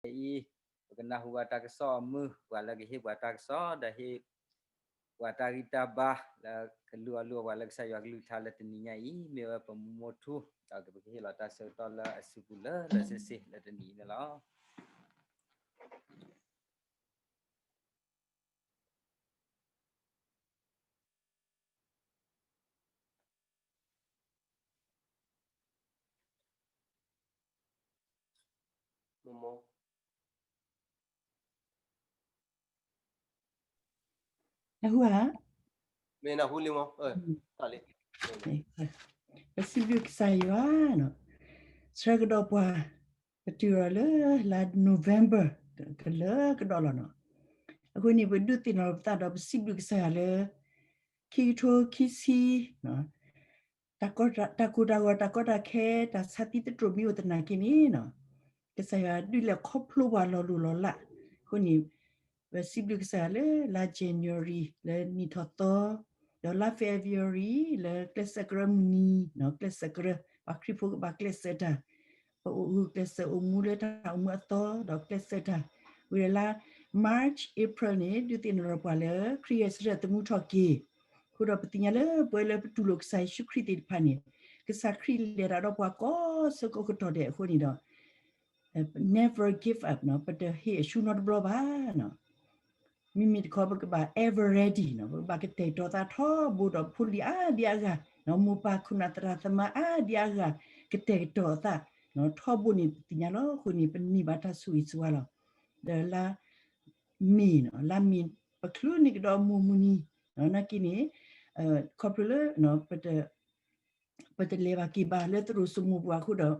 အံၤ ပကနၢ်ဟူဘၣ်တၢ်ကစီၣ်အမုာ် ပှၤလၢကဟ့ၣ်ပှၤတၢ်ကစီၣ် ဒီးဟ့ၣ်ပှၤတၢ်ဂံၢ်တၢ်ဘါ လၢကလုၢ်အီၣ်လုၢ်အီပှၤလၢကစၢ်ယွၤကလုၢ်ကထါလၢတနံၤညါအံၤ မ့ၢ်ဝဲပမိၢ်မိၢ်ထူ ဒီးပကဟ့ၣ်လီၤတၢ်ဆၢကတီၢ်လၢအစုပူၤလၢလၢဆ့ဆ့လၢတနံၤအံၤန့ၣ်လီၤ. နၢ်ဟူဧါ, မ့ၢ်နၢ်ဟူလံမ့ၢ်, ပစံးဘျုးကစၢ်ယွၤနီၤ, ဆၢကတီၢ်ပှၤ ပတုၤအီၤလၢလါ November ကလၢကဒီးလီၤနီၤ, အဃိန့ၣ် ပဒုးသ့ၣ်နီၣ်ပသးဒီးပစံးဘျုးကစၢ်ယွၤလၢ ခံကထိခံဆံ တၢ်ကိၢ်တၢ်ဂီၤ တၢ်ကီတၢ်ခဲ တၢ်ဆါသံသတြိာ်မ့ၢ်အိၣ်သနာ်က့န့ၣ်နီၤ, ကစၢ်ယွၤဒုးလဲၤခီဖျိပှၤလီၤလိၤလီၤလး, အဃိန့ၣ် ပစံးဘျုးကစၢ်ယွၤလၢလါ January လၢနံၣ်ထီၣ်သီ, ဒီးလါ February လၢကျဲးစၢးကရၢမုၢ်နံၤ, ကျဲးစၢးကရၢ ပှၤခရံာ်ဖိကဘၣ်ကျဲးစၢးတၢ်, ပအိၣ်ဂုာ်ကျဲးစၢးအိၣ်မူလၢတၢ်အိၣ်မူအသီ ဒီးကျဲးစၢးတၢ်, ဝံၤဒီးလါ March April န့ၣ် ဒုးသ့ၣ်နီၣ်ထီၣ်ပှၤလၢ ခရံာ်ဂဲၤဆၢထၢၣ်သမူထီၣ်က့ၤ, အဃိဒီးပသ့ၣ်ညါလၢပဝဲလၢပတူၢ်လိာ်ကစၢ်ယ့ၣ်ၡူးခရံာ်သ့ၣ်တဖၣ်န့ၣ်, ကစၢ်ခရံာ်လဲၤတၢ်ဒီးပှၤကိးဆၢကိးကတီၢ်ဒဲးအဃိန့ၣ်ဒီး never give up နီၤ, ပတဟ့ၣ်အဆူၣ်နီတဘျီဘၣ်နီၤ, မ့မ့ၢ်တခီပကဘၣ် ever ready နီၤ, ပကဘၣ်ကတဲာ်ကတီၤသးထီဘိဒီးဖိလံၤအါဒံအါဂၤ, မိၢ်ပၢ်ခိၣ်နၢ်သရၣ်သမါအါဒံအါဂၤ ကတဲာ်ကတီၤအသးထီဘိန့ၣ် ပသ့ၣ်ညါလီၤ, အဃိန့ၣ် ပန့ၢ်ဘၣ်တၢ်ဆိၣ်ဂ့ၤဆိၣ်ဝါလီၤ, ဒီးလါ မ့ၤနီၤ, လါမ့ၤ ပချုးန့ၢ်ကဒီးမိၢ်မုၢ်နံၤ, နာ်က့န့ၣ် ခီဖျိလၢ ပတလဲၤဘၣ်က့ၤဘၣ်လၢသရိာ်စိမိၢ်ပူၤအဃိဒီး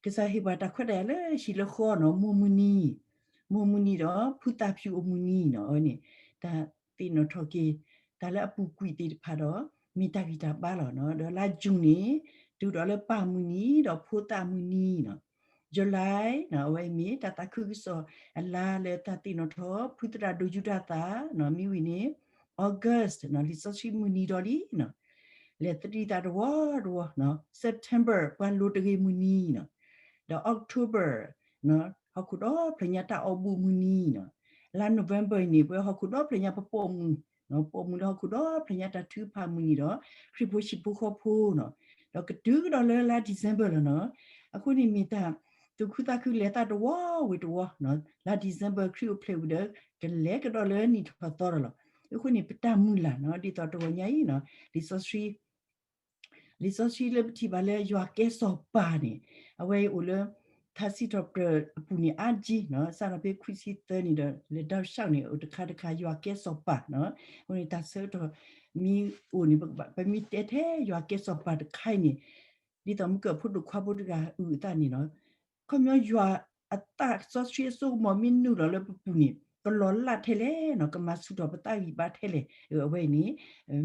ကစၢ်ဟ့ၣ်ပှၤတၢ်ခွဲးတၢ်ယာ်လၢဟံၣ်လၢဃီနီၤ, မိၢ်မုၢ်နံၤ, မိၢ်မုၢ်နံၤဒီး ဖုသၣ်ဖၠူၣ်အိၣ်မုၢ်နံၤနီၤ, အဝဲန့ၣ် တၢ်သ့ၣ်နီၣ်ထီၣ်က့ၤ တၢ်လၢအပူၤကွံာ်သ့ၣ်တဖၣ်ဒီး မ့ၢ်တၢ်ဂံၢ်တၢ်ဘါလီၤနီၤ, ဒီးလါယူၤန့ၣ် တုၤဒီးလၢပၢ်မုၢ်နံၤ ဒီးဖိသၣ်မုၢ်နံၤနီၤ, July နီၤ, အဝဲမ့ၢ်တၢ်သးခုကစီၣ်အလါလၢတၢ်သ့ၣ်နီၣ်ထီၣ် ဖုသရၣ်ဒိၣ်ယူဒၤသၣ်နီၤ, မ့ၢ်ဝံၤန့ၣ် August နီၤ, လံာ်စီဆှံမုၢ်နံၤဒီးလံနီၤ, လဲၤသဒံးသးတဝီတဝီနီၤ, September ပှၤလိၤတဂ့ၤမုၢ်နံၤနီၤ, ဒီး October နီၤ, ဟီၣ်ခိၣ်ဒီဖျၢၣ်ညါတၢ်အီၣ်ဘူးမုၢ်နံၤနီၤ, လါ November အံၤန့ၣ် ပဝဲဟီၣ်ခိၣ်ဒီဖျၢၣ်ညါပပိာ်မုၣ်နီၤ, ပိာ်မုၣ်လၢဟီၣ်ခိၣ်ဒီဖျၢၣ်ညါတၢ်ထုကဖၣ်မုၢ်နံၤဒီး ခရံာ်ဖိဟံၣ်ဖိဃီဖိနီၤ, ဒီးကတုၤကဒီးလၢလါ December လီၤနီၤ, အဃိန့ၣ်မ့ၢ်တၢ်သူၣ်ခုသးခုလဲၤသးတဝီဝံၤတဝီနီၤ, လါ December ခရံာ်အိၣ်ဖျဲၣ်ဝံၤဒီး ကလဲၤကဒီးလၢနံၣ်ထီၣ်သီဒီးလီၤ, အဃိန့ၣ် ပတၢ်မုၢ်လၢ်နီၤ, ဒ်သိးတဂီၤညါအံၤနီၤ, လံာ်စီဆှံ လံာ်စီဆှံလၢပထံၣ်ဘၣ်လၢယွၤကဲစီၤပၤန့ၣ်, အဝဲအံၤအိၣ်လၢ ထါစံးထီၣ်ပတြၢၤအပူၤန့ၣ်အါကံနီၤ, စးထီၣ်ဖဲခွံဆံသၢန့ၣ်ဒီး လဲၤဒီးဆှၣ်န့ၣ် အိၣ်တခါတခါ ယွၤကဲစီၤပၤနီၤ, အဃိန့ၣ် တၢ်ဆၢကတီၢ်မ့ၢ်အိၣ်န့ၣ် ပမ့ၢ်တဲထဲယွၤကဲစီၤပၤတခါအံၤန့ၣ်, ဒ်သိးမုၢ်ကၢၢ်ဖိဒိၣ်ခွါဖိတဂၤအုၣ်အသးန့ၣ်နီၤ, ခီပညီယွၤအသးစီဆှံအစိကမီၤမ့ၢ်နုာ်လီၤလၢပပူၤန့ၣ် ကလီၤလးထဲလဲၣ်နီၤ, ကမၤဆူၣ်ထီၣ်ပသးဂံၢ်ဘါထဲလဲၣ်, အဝဲအံၤန့ၣ်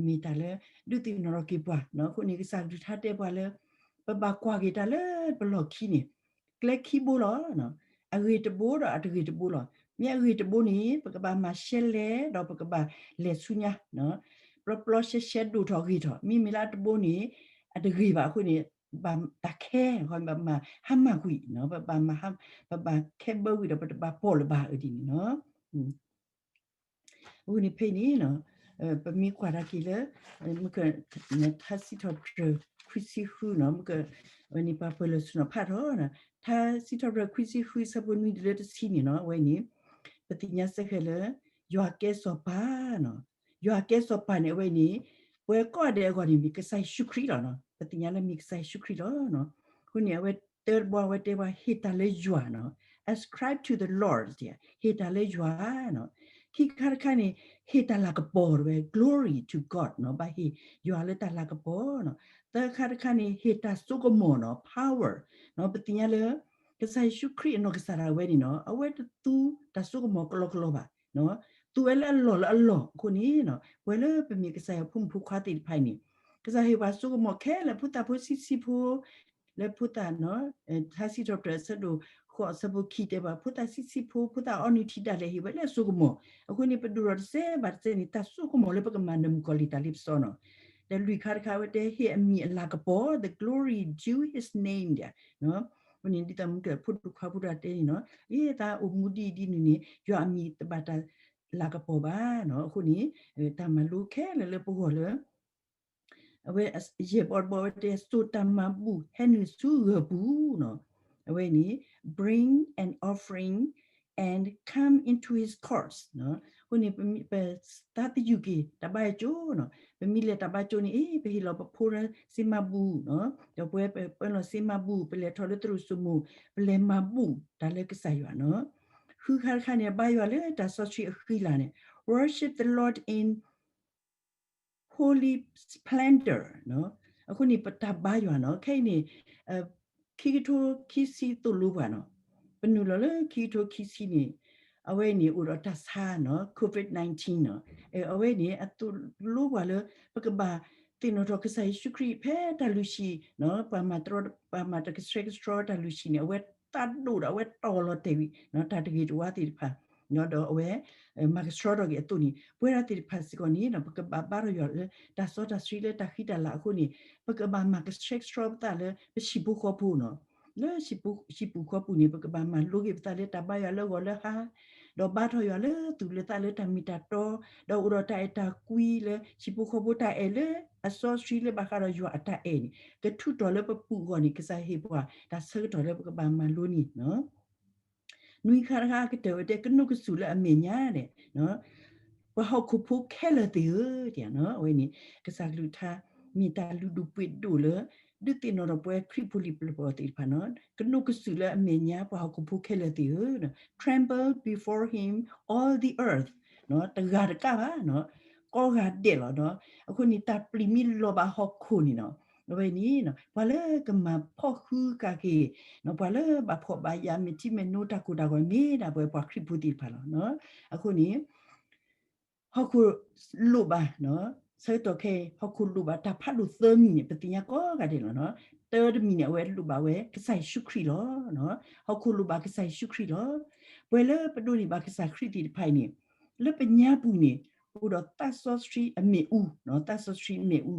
မ့ၢ်တၢ်လၢ ဒုးသ့ၣ်နီၣ်ထီၣ်က့ၤပှၤနီၤ, အဃိန့ၣ် ကစၢ်ကလုၢ်ကထါတဲပှၤလၢ ပဘၣ်ကွၢ်က့ၤတၢ်လၢပလီၢ်ခံန့ၣ် ကျဲခံဘိလီၤ, အဂ့ၤတဘိဒီးအတဂ့ၤတဘိလီၤ, မ့ၢ်အဂ့ၤတဘိန့ၣ် ပကဘၣ်မၤရှဲလဲၣ်ဒီးပကဘၣ်လဲၤဆူညါ ပျီပျီရှဲရှဲဒိၣ်ထီၣ်ဂ့ၤထီၣ်, မ့မ့ၢ်လၢအတဘိန့ၣ် အတဂ့ၤဘၣ်အဃိန့ၣ် ဘၣ်တၢ်ခဲ ဘၣ်မၤဟါမၢ်ကွံာ်, ပဘၣ်မၤ ပဘၣ်ခဲဘၢကွံာ်ဒီးပတဘၣ်ပိာ်လၢၤဘၣ်အဒ်န့ၣ်နီၤ. အဃိန့ၣ်ဖဲန့ၣ် ပမ့ၢ်ကွၢ်တၢ်က့ၤလၢ မ့ၢ်က ထါစံးထီၣ်ပတြၢၤခွံဆံဃုနီၤ, မ့ၢ်က ဝဲန့ၣ်ပှၤပၢၤလီၢ်ဆူၣ်နီၤဖးထီၣ်, ထါစံးထီၣ်ပတြၢၤခွံဆံဃုဆၢဖိနွံတုၤလၢတဆံန့ၣ်နီၤ, အဝဲန့ၣ် ပသ့ၣ်ညါစ့ၢ်ကီးလၢ ယွၤကဲစီၤပၤနီၤ, ယွၤကဲစီၤပၤန့ၣ် အဝဲန့ၣ် ပှၤကိးဂၤဒဲးအဂီၢ်န့ၣ် မ့ၢ်ကစၢ်ယ့ၣ်ၡူးခရံာ်လီၤနီၤ, ပသ့ၣ်ညါလၢမ့ၢ်ကစၢ်ယ့ၣ်ၡူးခရံာ်လီၤ. အဃိန့ၣ် အဝဲတၢ်တဘီ အဝဲတဲပှၤဟ့ၣ်တၢ်လၢယွၤနီၤ, ascribe to the Lord, ဟ့ၣ်တၢ်လၢယွၤနီၤ. ခံခါတခါန့ၣ် ဟ့ၣ်တၢ်လၤကပီၤတဝဲ glory to God နီၤ, ဘၣ်ဟ့ၣ်ယွၤလၢတၢ်လၤကပီၤနီၤ. သၢခါတခါန့ၣ် ဟ့ၣ်တၢ်စိကမီၤနီၤ, power နီၤ, ပသ့ၣ်ညါလၢ ကစၢ်ယ့ၣ်ၡူးခရံာ်အနီၢ်ကစၢ်ဒၣ်ဝဲန့ၣ်နီၤ, အဝဲတသူတၢ်စိကမီၤကလီကလီဘၣ်, သူဝဲလၢအလီၢ်လၢအလီၢ်အဃိန့ၣ်နီၤ, ပဝဲလၢပမ့ၢ်ကစၢ်ယွၤဖိမုၣ်ဖိခွါသ့ၣ်တဖၣ်အံၤန့ၣ် ကစၢ်ဟ့ၣ်ပှၤစိကမီၤခဲလၢာ်ဖိသၣ်ဖိဆံးဆံးဖိ လၢဖိသၣ် ထါစံးထီၣ်ပတြၢၤအဆၢဒိၣ်ဃိးအဆၢဖိခံတဲဘၣ် ဖိသၣ်ဆံးဆံးဖိ ဖိသၣ်အီနုၢ်ထံဒၣ်လဲာ်ဟ့ၣ်ဝဲလၢအစိကမီၤ, အဃိန့ၣ် ပဒိၣ်ထီၣ်တစဲးဘၣ်တစဲးန့ၣ် တၢ်စိကမီၤလၢပကမၤနၢၤမုၣ်ကီၤလံၢ်တၢ်လ့ပစီနီၤ. ဒီးလွံၢ်ခါတခါဝဲတဲဟ့ၣ်အမံၤအလၤကပီၤ the glory due his name ဒ် အဃိန့ၣ် ဒ်သိးမုၢ်ကၢၢ်ဖိဒိၣ်ခွါဖိတဂၤတဲန့ၣ်နီၤ, အ့ သးအိၣ်မူဒ်အံၤဒ်နုၤန့ၣ် ယွၤအမံၤတဘၣ်တၢ်လၤကပီၤဘၣ်နီၤ. အဃိန့ၣ် တၢ်မၤလိခဲလၢာ်လၢပဂီၢ်လၢ အဝဲယဲၢ်ဘီတဘီဝဲတဲ စိာ်တၢ်မၤဘူၣ်ဟဲနုာ်ဆူဂၢၢ်ပူၤနီၤ. အဝဲန့ၣ် bring an offering and come into his courts နီၤ. အဃိန့ၣ် ပသးသယုၢ်က့ၤတၢ်ဘါယွၤကၠိနီၤ. ပမ့ၢ်လဲၤတၢ်ဘါကၠိန့ၣ် အ့ ပဟ့ၣ်လီၤပဖိလၢစ့မၤဘူၣ်နီၤ, ဒီးပဝဲပပၢလီၤစ့မၤဘူၣ် ပလဲၤထီၣ်လၢသရိာ်စိမိၤ ပလဲၤမၤဘူၣ်တၢ်လၢကစၢ်ယွၤနီၤ. ဃုခါတခါန့ၣ် ဘါယွၤလၢတၢ်စီဆှံအဃံလၤန့ၣ် worship the Lord in holy splendor နီၤ. အဃိန့ၣ် ပတၢ်ဘါယွၤနီၤ ခဲအံၤန့ၣ် ခံကထိခံဆံသိၣ်လိပှၤနီၤ, ပနုာ်လီၤလၢခံကထိခံဆံန့ၣ် အဝဲန့ၣ် အိၣ်ဒီးတၢ်ဆါနီၤ COVID nineteen နီၤ. အဝဲန့ၣ် အသိၣ်လိပှၤလၢ ပကဘၣ်သ့ၣ်နီၣ်ထီၣ်ကစၢ်ယ့ၣ်ၡူးခရံာ်ဖဲတၢ်လုၢ်ဟံၣ်နီၤ, ပှၤမၤတြီ ပှၤမၤတၢ်ကဆှဲကဆှီတၢ်လုၢ်ဟံၣ်န့ၣ် အဝဲသးဒိၣ်ဒီးအဝဲတီၢ်လီၤတဲာ်ဝံၤနီၤ တၢ်တဂ့ၤတဝါသ့ၣ်တဖၣ် ဒီးအဝဲ မၤကဆှီထီၣ်က့ၤအသိးန့ၣ် ပဝဲဒၣ်သ့ၣ်တဖၣ်စ့ၢ်ကီးန့ၣ် ပကဘၣ်ဘါထီၣ်ယွၤလၢ တၢ်စီတၢ်ဆှံလၢတၢ်ဃံတၢ်လၤအဃိန့ၣ် ပကဘၣ်မၤကဆှဲကဆှီပသးလၢ ပဟံၣ်ဖိဃီဖိနီၤ. လၢဟံၣ်ပူၤဃီပူၤန့ၣ် ပကဘၣ်မၤလိက့ၤပသးလၢတၢ်ဘါယွၤလၢဂီၤလၢဟါ, ဒီးဘါထီၣ်ယွၤလၢသူၣ်လၢသးလၢတၢ်မ့ၢ်တၢ်တီ, ဒီးအိၣ်ဒီးတၢ်အဲၣ်တၢ်ကွံလၢဟံၣ်ဖိဃီဖိတၢ်အဲၣ်လၢအစီဆှံလၢဘၣ်ဃးဒီးယွၤအတၢ်အဲၣ်န့ၣ် ကထုးထီၣ်လၢပပူၤအဂီၢ်န့ၣ် ကစၢ်ဟ့ၣ်ပှၤတၢ်ဆၢကတီၢ်လၢပကဘၣ်မၤလိန့ၣ်နီၤ. နွံခါတခါကတၢၢ်ဝဲတဲ ကနိးကစူၢ်လၢအမဲာ်ညါန့ၣ် ပှၤဟီၣ်ခိၣ်ဖိခဲလၢာ်သ့ၣ်ဧၢ, အဝဲန့ၣ် ကစၢ်ကလုၢ်ကထါ မ့ၢ်တၢ်လုၢ်ဒိၣ်ပှ့ၤဒိၣ်လၢ ဒုးသ့ၣ်နီၣ်ထီၣ်ပဝဲခရံာ်ဖိလံၤပျၢၤသ့ၣ်တဖၣ်နီၤ, ကနိးကစူၢ်လၢအမဲာ်ညါ ပှၤဟီၣ်ခိၣ်ဖိခဲလၢာ်သ့ၣ်ဧၢ, tremble before him all the earth တဂၤတကးဘၣ်နီၤ, ကိးဂၤဒဲးလီၤနီၤ. အဃိန့ၣ် တၢ်ပျံၤမ့ၢ်လီၤဘၣ်ဟီၣ်ခိၣ်န့ၣ်နီၤ, အဝဲန့ၣ် ပှၤလၢကမၤဖီၣ်ဃုကၤက့ၤ ပှၤလၢဘၣ်ဖှီၣ်ဘၣ်ယာ် မဲာ်ထံမဲာ်နိတၢ်ကိၢ်တၢ်ဂီၤမ့ၢ်ဒၣ်ပဝဲပှၤခရံာ်ဖိသ့ၣ်တဖၣ်လီၤ. အဃိန့ၣ် ဟီၣ်ခိၣ်လိၣ်ဘၣ်, ဆၢကတီၢ်ခဲအံၤ ဟီၣ်ခိၣ်လိၣ်ဘၣ်တၢ်ဖးဒိၣ်သၢမံၤန့ၣ် ပသ့ၣ်ညါကိးဂၤဒဲးလီၤ. တၢတမံၤန့ၣ် အဝဲလိၣ်ဘၣ်ဝဲကစၢ်ယ့ၣ်ၡူးခရံာ်လီၤ. ဟီၣ်ခိၣ်လိၣ်ဘၣ်ကစၢ်ယ့ၣ်ၡူးခရံာ်လီၤ. ပှၤလၢပဒိးန့ၢ်ဘၣ်ကစၢ်ခရံာ်သ့ၣ်တဖၣ်အံၤန့ၣ် လၢပညါပူၤန့ၣ် အိၣ်ဒီးသးစီဆှံအမ့ၣ်အူ, သးစီဆှံမ့ၣ်အူ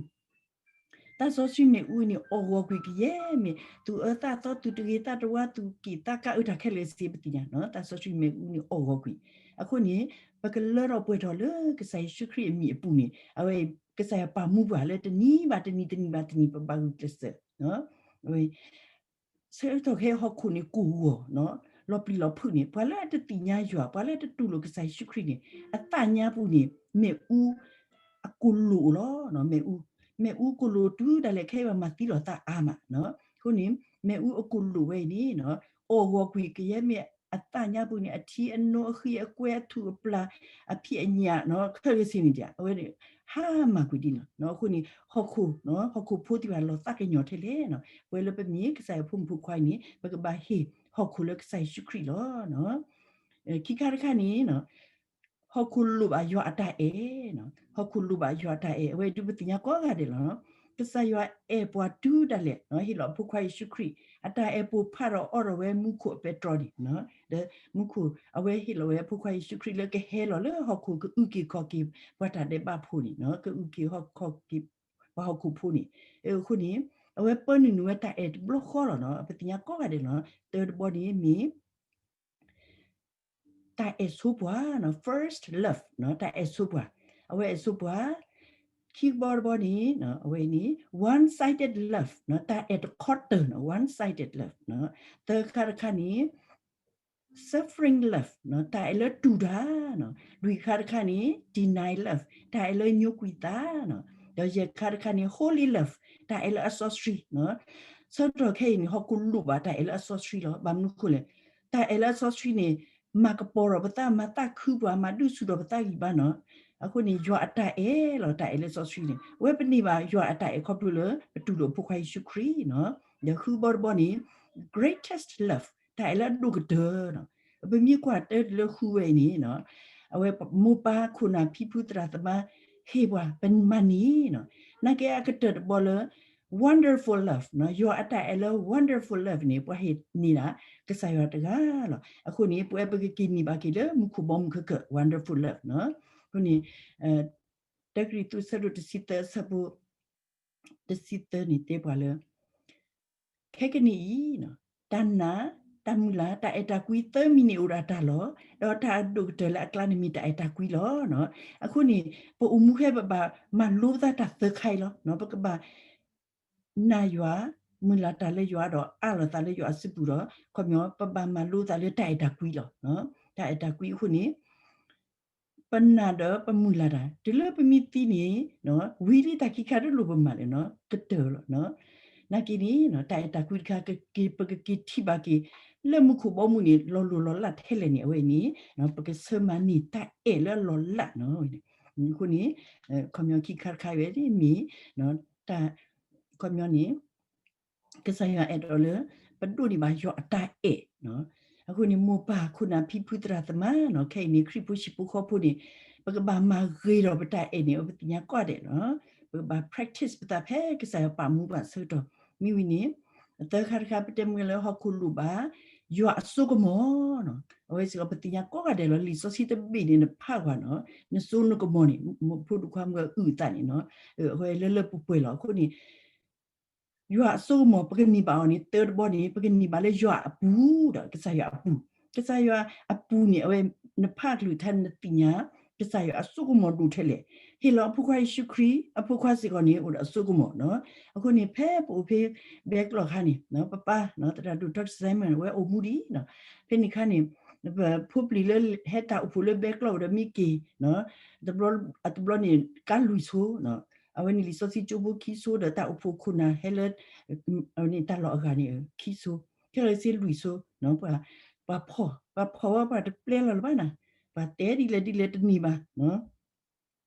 သးစီဆှံမ့ၣ်အူန့ၣ် အိၣ်ဂီၤကွံာ်ကယဲၢ်မ့ၢ် သူၣ်အၢသးသီ သူၣ်တဂ့ၤသးတဝါ သူၣ်က့ၣ်သးကါအၢတၢ်ခဲလၢာ်စ့ၢ် ပသ့ၣ်ညါနီၤ, သးစီဆှံမ့ၣ်အူန့ၣ်အိၣ်ဂီၤကွံာ်. အဃိန့ၣ် ပကလၢထီၣ်ပှဲၤထီၣ်လၢကစၢ်ယ့ၣ်ၡူးခရံာ်အမံၤအပူၤန့ၣ် အဝဲ ကစၢ်ယွၤပာ်မူပှၤလၢတနံၤဘၣ်တနံၤ တနံၤဘၣ်တနံၤ ပဘၣ်ဂုာ်ကျဲးစၢး ဆၢကတီၢ်ခဲအံၤဟီၣ်ခိၣ်န့ၣ်ကိၢ်ဂီၤနီၤ, လီၤပျံၤလီၤဖုးန့ၣ် ပှၤလၢအတသ့ၣ်ညါယွၤ ပှၤလၢအတတူၢ်လိာ်ကစၢ်ယ့ၣ်ၡူးခရံာ်န့ၣ် အသးညါပူၤန့ၣ် မ့ၣ်အူအကိၢ်လိၣ်လီၤ. မ့ၣ်အူ, မ့ၣ်အူကိၢ်လိၣ်တုၤဒၣ်လဲာ်ခဲအံၤဘၣ်မၤသံလီၤသးအါမးနီၤ. အဃိန့ၣ် မ့ၣ်အူအကိၢ်လိၣ်ဝဲအံၤန့ၣ် အိၣ်ဂီၤကွံာ်ကယဲၢ်မ့ၢ်အသးညါပူၤန့ၣ် အထံအနိအဃံအကွဲအထူၣ်အပျၢ် အဖံးအညၣ်နီၤ ခဲလၢာ်စ့ၢ်န့ၣ် အဝဲန့ၣ် ဟါမၢ်ကွံာ်ဒ်န့ၣ်လီၤ. အဃိန့ၣ် ဟီၣ်ခိၣ်, ဟီၣ်ခိၣ်ဖိသ့ၣ်တဖၣ်လီၤသးကညီၤထဲလဲၣ်နီၤ. ပဝဲလၢပမ့ၢ်ကစၢ်ယွၤဖိမုၣ်ဖိခွါအံၤန့ၣ် ပကဘၣ်ဟ့ၣ်ဟီၣ်ခိၣ်လၢကစၢ်ယ့ၣ်ၡူးခရံာ်လီၤ. ခံခါတခါန့ၣ် ဟီၣ်ခိၣ်လိၣ်ဘၣ်ယွၤအတၢ်အဲၣ်, ဟီၣ်ခိၣ်လိၣ်ဘၣ်ယွၤအတၢ်အဲၣ် အဝဲဒုးပသ့ၣ်ညါကိးဂၤဒဲးလီၤ. ကစၢ်ယွၤအဲၣ်ပှၤတုၤဒၣ်လဲာ် ဟ့ၣ်လီၤအဖိခွါယ့ၣ်ၡူးခရံာ် အတၢ်အဲၣ်ပိၢ်ဖးဒီးအီၣ်ဒီးဝဲမူခိၣ်အပဲတြီန့ၣ်, ဒီးမူခိၣ် အဝဲဟ့ၣ်လီၤဝဲအဖိခွါယ့ၣ်ၡူးခရံာ်လၢကဟဲလီၤလၢဟီၣ်ခိၣ်ကအုၣ်က့ၤခီၣ်က့ၤပှၤတၢ်ဒဲးဘးဖိန့ၣ်, ကအုၣ်က့ၤခီၣ်က့ၤပှၤဟီၣ်ခိၣ်ဖိန့ၣ်. အဃိန့ၣ် အဝဲပၢနုာ်နုာ်ဝဲတၢ်အဲၣ်တဘျီဃီလီၤနီၤ. ပသ့ၣ်ညါကိးဂၤဒဲးလီၤ. တၢတဘီန့ၣ်မ့ၢ် တၢ်အဲၣ်ဆိပှၤ, first love တၢ်အဲၣ်ဆိပှၤ, အဝဲအဲၣ်ဆိပှၤ. ခံဘီတဘီန့ၣ် အဝဲန့ၣ် one sided love တၢ်အဲၣ်တခီတၢၢ်နီၤ, one sided love. သၢခါတခါန့ၣ် suffering love တၢ်အဲၣ်လၢတူၢ်တၢ်, လွံၢ်ခါတခါန့ၣ် deny love တၢ်အဲၣ်လၢညိကွံာ်သး, ဒီးယဲၢ်ခါတခါန့ၣ် holy love တၢ်အဲၣ်လၢအစီဆှံ. ဆၢကတီၢ်ခဲအံၤန့ၣ် ဟီၣ်ခိၣ်လိၣ်ဘၣ်တၢ်အဲၣ်လၢအစီဆှံလီၤ. ဘၣ်မနုၤဃိလဲၣ်, တၢ်အဲၣ်လၢအစီဆှံန့ၣ် မၤကပီၤထီၣ်ပသး မၤသးခုပှၤ မၤဒုးဆူၣ်ထီၣ်ပသးဂံၢ်ဘါနီၤ. အဃိန့ၣ် ယွၤအတၢ်အဲၣ်လီၤ, တၢ်အဲၣ်လၢစီဆှံန့ၣ် အဝဲပန့ၢ်ဘၣ်ယွၤအတၢ်အဲၣ်ခီဖျိလၢ ပတူၢ်လိာ်အဖိခွါယ့ၣ်ၡူးခရံာ်နီၤ. ဒီးဃုဘီတဘီန့ၣ် greatest love တၢ်အဲၣ်လၢအဒိၣ်ကတၢၢ်နီၤ. ပမ့ၢ်ကွၢ်တၢ်လၢဃုဝဲအံၤန့ၣ် အဝဲမိၢ်ပၢ်ခိၣ်နၢ်ဖံဖုသရၣ်သမါ ဟ့ၣ်ပှၤပမၤန့ၢ်နီၤ. နာ်က့အကတၢၢ်တဘီလၢ wonderful love နီၤ, ယွၤအတၢ်အဲၣ်လၢ wonderful love န့ၣ် ပှၤဟ့ၣ်န့ၢ်ဒၣ်ကစၢ်ယွၤတဂၤလီၤ. အဃိန့ၣ် ပဝဲပကက့ၤန့ၢ်ဘၣ်က့ၤလၢမူခိၣ်ဘီမုၢ်ခဲကၢၢ် wonderful love နီၤ. အဃိန့ၣ် တၢကရံၣ်သူး အဆၢဒိၣ်တဆံသၢ အဆၢဖိတဆံသၢန့ၣ်တဲပှၤလၢ ခဲကနံၣ်အံၤ တၢ်နာ်, တၢ်မုၢ်လၢ်, တၢ်အဲၣ်တၢ်ကွံသၢမံၤန့ၣ်အိၣ်ဒီးတၢ်လီၢ်, ဒီးတၢ်အဒိၣ်ကတၢၢ်လၢအကျါန့ၣ်မ့ၢ်တၢ်အဲၣ်တၢ်ကွံလီၤ. အဃိန့ၣ် ပအိၣ်မူခဲပဘၣ်မၤလိပသးတၢ်သၢခါအံၤလီၤ. ပကဘၣ် နာ်ယွၤ, မုၢ်လၢ်တၢ်လၢယွၤဒီးအးလီၤသးလၢယွၤအစုပူၤဒီး ခီပညီ ပဘၣ်မၤလိသးလၢတၢ်အဲၣ်တၢ်ကွံလီၤ. တၢ်အဲၣ်တၢ်ကွံအဃိန့ၣ် ပနာ်ဒီးပမုၢ်လၢ်တၢ် တုၤလၢပမ့ၢ်သံန့ၣ် ဝံၤလံတၢ်ခံခါတလိၣ်ပမၤလဲၣ်နီၤ ကတၢၢ်လီၤ. နာ်က့န့ၣ် တၢ်အဲၣ်တၢ်ကွံတခါ ပကက့ၤထံၣ်ဘၣ်က့ၤ လၢမူခိၣ်ဘီမုၢ်န့ၣ် လီၤလိၢ်လီၤလးထဲလဲၣ်န့ၣ် အဝဲအံၤန့ၣ် ပကဆၢမၤန့ၢ်တၢ်အဲၣ်လၢအလီၢ်လးနီၤ. အဃိန့ၣ် ခီပညီခံခါတခါအံၤဝဲန့ၣ်မ့ၢ် တၢ် ခီပညီန့ၣ် ကစၢ်ယွၤအဲၣ်ဒိးလၢ ပဒိးန့ၢ်ဘၣ်ယွၤအတၢ်အဲၣ်နီၤ. အဃိန့ၣ် မိၢ်ပၢ်ခိၣ်နၢ်ဖံဖုသရၣ်သမါနီၤ ခဲအံၤန့ၣ် ခရံာ်ဖိဟံၣ်ဖိဃီဖိန့ၣ် ပကဘၣ်မၤဂ့ၤထီၣ်ပတၢ်အဲၣ်န့ၣ် ပသ့ၣ်ညါကိးဂၤဒဲးလီၤ. ပကဘၣ် practice ပသးဖဲကစၢ်ယွၤပာ်မူပှၤအဆၢကတီၢ် မ့ၢ်ဝံၤန့ၣ် သၢခါတခါ ပတဲမ့ၢ်လၢဟီၣ်ခိၣ်လိၣ်ဘၣ် ယွၤအစိကမီၤနီၤ. အဝဲစ့ၢ်ကီး ပသ့ၣ်ညါကိးဂၤဒဲးလီၤ လံာ်စီဆှံတဘ့ၣ်န့ၣ် နဖးကွၢ်နီၤ နစိနကမီၤန့ၣ် ဖိဒိၣ်ခွါမုၣ်အုၣ်အသးန့ၣ်နီၤ အဝဲလၢလၢပှဲၤပှဲၤလီၤ. အဃိန့ၣ် ယွၤအစိကမီၤ ပကန့ၢ်ဘၣ်အီၤန့ၣ် သၢတဘီန့ၣ် ပကန့ၢ်ဘၣ်လၢယွၤအပူၤဒီး ကစၢ်ယွၤအပူၤ, ကစၢ်ယွၤအပူၤန့ၣ် အဝဲ နဖးကလုၢ်ထဲနသ့ၣ်ညါ ကစၢ်ယွၤအစိကမီၤဒိၣ်ထဲလဲၣ်. ဟ့ၣ်လီၤအဖိခွါယ့ၣ်ၡူးခရံာ် အဖိခွါစ့ၢ်ကီးန့ၣ် အိၣ်ဒီးအစိကမီၤနီၤ. အဃိန့ၣ် ဖဲပအိၣ်ဖဲဘဲကျီၢ်အခါန့ၣ် ပပၢ် သရၣ်ဒိၣ် Doctor Simon ဝဲအိၣ်မူဒံးနီၤ. ဖဲန့ၣ်အခါန့ၣ် ပဖိပလံၤလၢဟဲတၢ်အိၣ်ဖှိၣ်လၢဘဲကျီၢ်အိၣ်ဒီးမ့ၢ်က့ၤ တဘျီန့ၣ် ကါလွံၢ်ဆိနီၤ. အဝဲန့ၣ်လံာ်စီဆှံကၠိဖိခံဆိဒီးတၢ်အိၣ်ဖှိၣ်ခိၣ်နၢ်ဟဲလၢ တၢ်လီၢ်အဂၤန့ၣ် ခံဆိ ခဲလၢာ်စ့လွံၢ်ဆိ ပှၤဖီၣ် ပှၤဖီၣ်ဝဲပှၤတပျဲလီၤလၢၤဘၣ်နီၤ. ပှၤတဲဒ်လဲၣ်ဒ်လဲၣ်တန့ၢ်ဘၣ်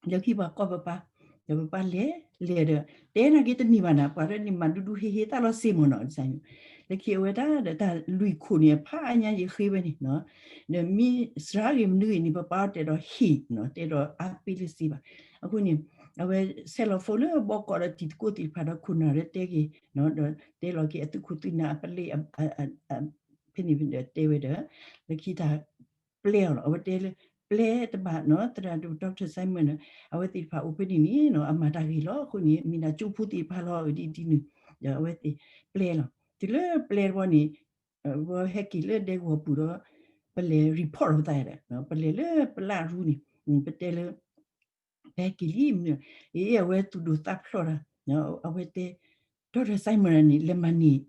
လၢခံပှၤကိးပပၢ် ဒီးပပၢ်လဲၤ လဲၤဒီး တဲနာ်က့တန့ၢ်ဘၣ်နၤ ပှၤတန့ၢ်မၤဒူဒူဟ့ဟ့သၣ်လီၤစ့မ့ၢ်နီၤ လၢခံအဝဲတၢ်ဒီးတၢ်လွံၢ်ခိၣ်န့ၣ် ဖးအါညါယဃ့ဝဲန့ၣ် ဒီးမ့ၢ်စှၤဂ့ၤမနုၤဂ့ၤန့ၣ် ပပၢ်တဲဒီးဟ့ၣ်နီၤ တဲဒီးအါပ့ၢ်လၢစ့ဘၣ်. အဃိန့ၣ် အဝဲဆဲးလီၤဖိလၢဘီကီးဒီးတံၤသကိးသ့ၣ်တဖၣ်ဒီးခိၣ်နၢ်ဒီးတဲက့ၤ ဒီးတဲလီၤက့ၤအသူၣ်ခိၣ်သူၣ်နၢ်အပလ့ၢ် ဖဲန့ၣ်တဲဝဲဒီး လၢခံတၢ် ပျဲအီၤလီၤ. အဝဲတဲလၢ ပျဲတဘၣ်နီၤ သရၣ်ဒိၣ် Doctor Simon န့ၣ် အဝဲသ့ၣ်တဖၣ်အိၣ်ဖဲန့ၣ်န့ၣ် အမၤတၢ်ဂ့ၤလီၤ. အဃိန့ၣ် မ့ၢ်ဒၣ်ကၠိဖိသ့ၣ်တဖၣ်လီၤ ဒ်ဒ်နုၤ ဒီးအဝဲသ့ၣ်ပျဲလီၤ. တုၤလၢပျဲတဘီန့ၣ် ပဟဲက့ၤလၢဒဲကဝီၤပူၤဒီး ပလဲၤ report လီၤပသးဒီး ပလဲၤလၢပလၢ်ရူန့ၣ် ပတဲလၢ ပဟဲက့ၤလံမနုၤ အဝဲသူၣ်ဒိၣ်သးဖျိးတၢ် အဝဲတဲ Doctor Simon န့ၣ် လဲၤမၤန့ၢ်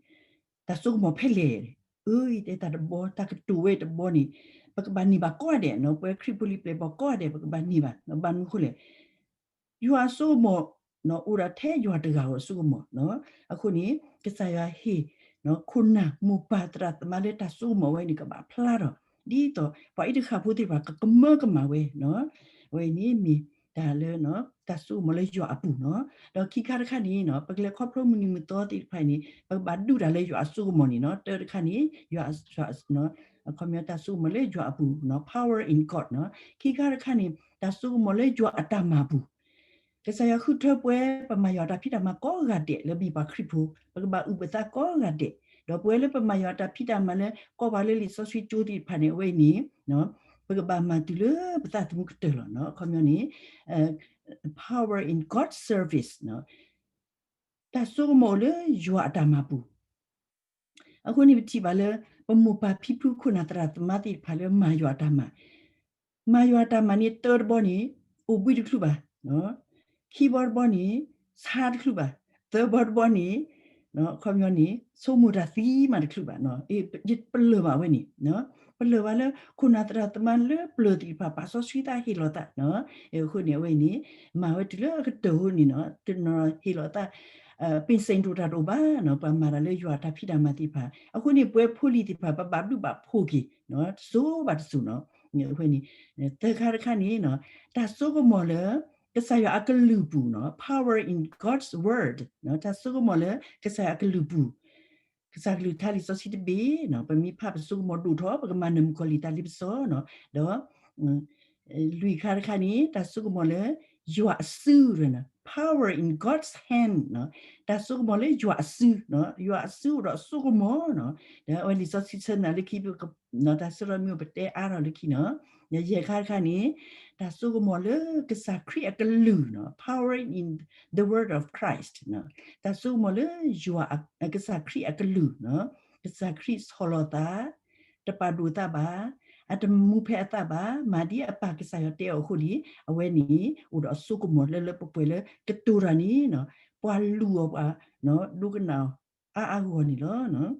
တၢ်စိကမီၤဖဲလဲၣ်. အၢ ယတဲတၢ်တဘီ တၢ်ကတိၤဝဲတဘီန့ၣ် ပကဘၣ်န့ၢ်ဘၣ်ကိးဂၤဒဲးနီၤ ပဝဲခရံာ်ဖိလံၤပျဲၢ်ဘီကိးဂၤဒဲး ပကဘၣ်န့ၢ်ဘၣ် ဘၣ်မနုၤအဃိလဲၣ် ယွၤအစိကမီၤ အိၣ်ဒီးထဲယွၤတဂၤဧိၤအစိကမီၤ. အဃိန့ၣ် ကစၢ်ယွၤဟ့ၣ် ခိၣ်နၢ်မိၢ်ပၢ်သရၣ်သမါလၢတၢ်စိကမီၤဝဲန့ၣ် ကဘၣ်ဖျါထီၣ် ဒ်သိးပှၤအံၤတဃၣ်ဖိသ့ၣ်တဖၣ်ကကမၢကမၣ်ဝဲ အဝဲန့ၣ်မ့ၢ်တၢ်လၢ တၢ်စိကမီၤလၢယွၤအပူၤနီၤ. ဒီးခံခါတခါန့ၣ် ပကလဲၤခီဖျိမုၢ်နံၤမုၢ်သီသ့ၣ်တဖၣ်န့ၣ် ပကဘၣ်ဒုးတၢ်လၢယွၤအစိကမီၤန့ၣ်နီၤ. တၢတခါန့ၣ် ယွၤ အခီပညီတၢ်စိကမီၤလၢယွၤအပူၤနီၤ power in God နီၤ. ခံခါတခါန့ၣ် တၢ်စိကမီၤလၢယွၤအတၢ်မၤပူၤ ကစၢ်ယွၤဃုထၢပှၤ ပမၤယွၤတၢ်ဖံးတၢ်မၤကိးဂၤဒဲးလၢမ့ၢ်ပှၤခရံာ်ဖိ ပကဘၣ်အုၣ်ပသးကိးဂၤဒဲး, ဒီးပဝဲလၢပမၤယွၤတၢ်ဖံးတၢ်မၤလၢ ကိးပှၤလၢလံာ်စီဆှံကၠိသ့ၣ်တဖၣ်န့ၣ် အဝဲအံၤန့ၣ် ပကဘၣ်မၤတုၤလၢပသးသမူကတၢၢ်လီၤ. အခီပညီန့ၣ် power in God's service တၢ်စိကမီၤအိၣ်လၢယွၤအတၢ်မၤပူၤ အဃိန့ၣ်ပထံၣ်ဘၣ်လၢ ပမိၢ်ပၢ်ဖံဖုခိၣ်နၢ်သရၣ်သမါသ့ၣ်တဖၣ်လၢမၤယွၤအတၢ်မၤ, မၤယွၤအတၢ်မၤန့ၣ် တၢတဘီန့ၣ် အိၣ်ဘှံးတချုးဘၣ်, ခံဘီတဘီန့ၣ် ဆါတချုးဘၣ်, သၢဘီတဘီန့ၣ် အခီပညီန့ၣ် ဆိကမိၣ်တၢ်သံမးတချုးဘၣ်, ပလၢၢ်ဘၣ်ဝဲန့ၣ်, ပလၢၢ်ဘၣ်လၢ ခိၣ်နၢ်သရၣ်သမါလၢပျၢၤသ့ၣ်တဖၣ် ပာ်စီဆှံသးဟ့ၣ်လီၤသး, အဃိန့ၣ် အဝဲအံၤန့ၣ် မၤဝဲတုၤလၢအကတၢၢ်အဃိန့ၣ်နီၤ တနီၤဟ့ၣ်လီၤသး ပ့ၢ်စ့ၣ်ဒိၣ်တၢ်တအိၣ်ဘၣ်နီၤ ပှၤမၤတၢ်လၢယွၤအတၢ်ဖံးတၢ်မၤသ့ၣ်တဖၣ်, အဃိန့ၣ် ပဝဲဖိလံၤသ့ၣ်တဖၣ် ပဘၣ်ဘျုးဘၣ်ဖှိၣ်က့ၤ တစိၤဘၣ်တစိၤနီၤ, အဃိန့ၣ် သၢခါတခါန့ၣ် တၢ်စိကမီၤလၢ ကစၢ်ယွၤအကလုၢ်ပူၤနီၤ power in God's word တၢ်စိကမီၤလၢကစၢ်ယွၤအကလုၢ်ပူၤ ကစၢ်ကလုၢ်ကထါလံာ်စီဆှံတဘ့ၣ်နီၤ ပမ့ၢ်ဖးပစိကမီၤဒိၣ်ထီၣ် ပကမၤနၢၤမုၣ်ကီၤလံၢ်တၢ်လ့ပစီနီၤ, ဒီး လွံၢ်ခါတခါန့ၣ် တၢ်စိကမီၤလၢ ယွၤအစု power in God's hand နီၤ, တၢ်စိကမီၤလၢယွၤအစု, ယွၤအစုအိၣ်ဒီးအစိကမီၤနီၤ, ဒီးအဝဲလံာ်စီဆှံဆၢနၤလၢခံ တၢ်ဆၢလီၤမ့ၢ်ပတဲအါထီၣ်လၢခံနီၤ, ယဲၢ်ခါတခါန့ၣ် တၢ်စိကမီၤလၢကစၢ်ခရံာ်အကလုၢ်နီၤ power in the word of Christ တၢ်စိကမီၤလၢယွၤ ကစၢ်ခရံာ်အကလုၢ်နီၤ ကစၢ်ခရံာ်ဆီၣ်လီၤသး, တပာ်ဒိၣ်သးဘၣ်, အတမူဖဲအသးဘၣ်, မၤဒ်အပၢ်ကစၢ်ယွၤတဲအီၤအဃိလံ, အဝဲန့ၣ် အိၣ်ဒီးအစိကမီၤလၢလၢပှဲၤပှဲၤလၢကတိၤတၢ်န့ၣ် ပှၤလူၤအီၤပှၤ ဒိကနၣ်အီၤအါအါဂီၢ်ဂီၢ်န့ၣ်လီၤ.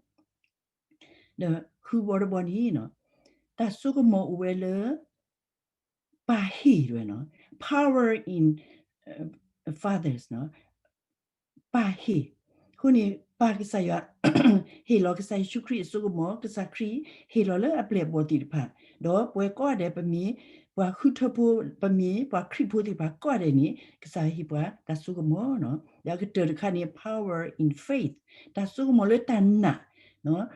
ဒီးဃုဘီတဘီန့ၣ် တၢ်စိကမီၤအိၣ်ဝဲလၢ ပၢ်ဟ့ၣ်ဝဲနီၤ, power in fathers နီၤ, ပၢ်ဟ့ၣ်, အဃိန့ၣ် ပၢ်ကစၢ်ယွၤ ဟ့ၣ်လီၤကစၢ်ယ့ၣ်ၡူးခရံာ်အစိကမီၤ, ကစၢ်ခရံာ်ဟ့ၣ်လီၤလၢအပျဲၢ်အဘီၣ်သ့ၣ်တဖၣ်, ဒီးပဝဲကိးဂၤဒဲး ပမ့ၢ်ပှၤဃုထၢဖိ, ပမ့ၢ်ပှၤခရံာ်ဖိသ့ၣ်တဖၣ်ကိးဂၤဒဲးန့ၣ် ကစၢ်ယွၤဟ့ၣ်ပှၤတၢ်စိကမီၤနီၤ, ဒီးအကတၢၢ်တခါန့ၣ် power in faith တၢ်စိကမီၤလၢတၢ်နာ်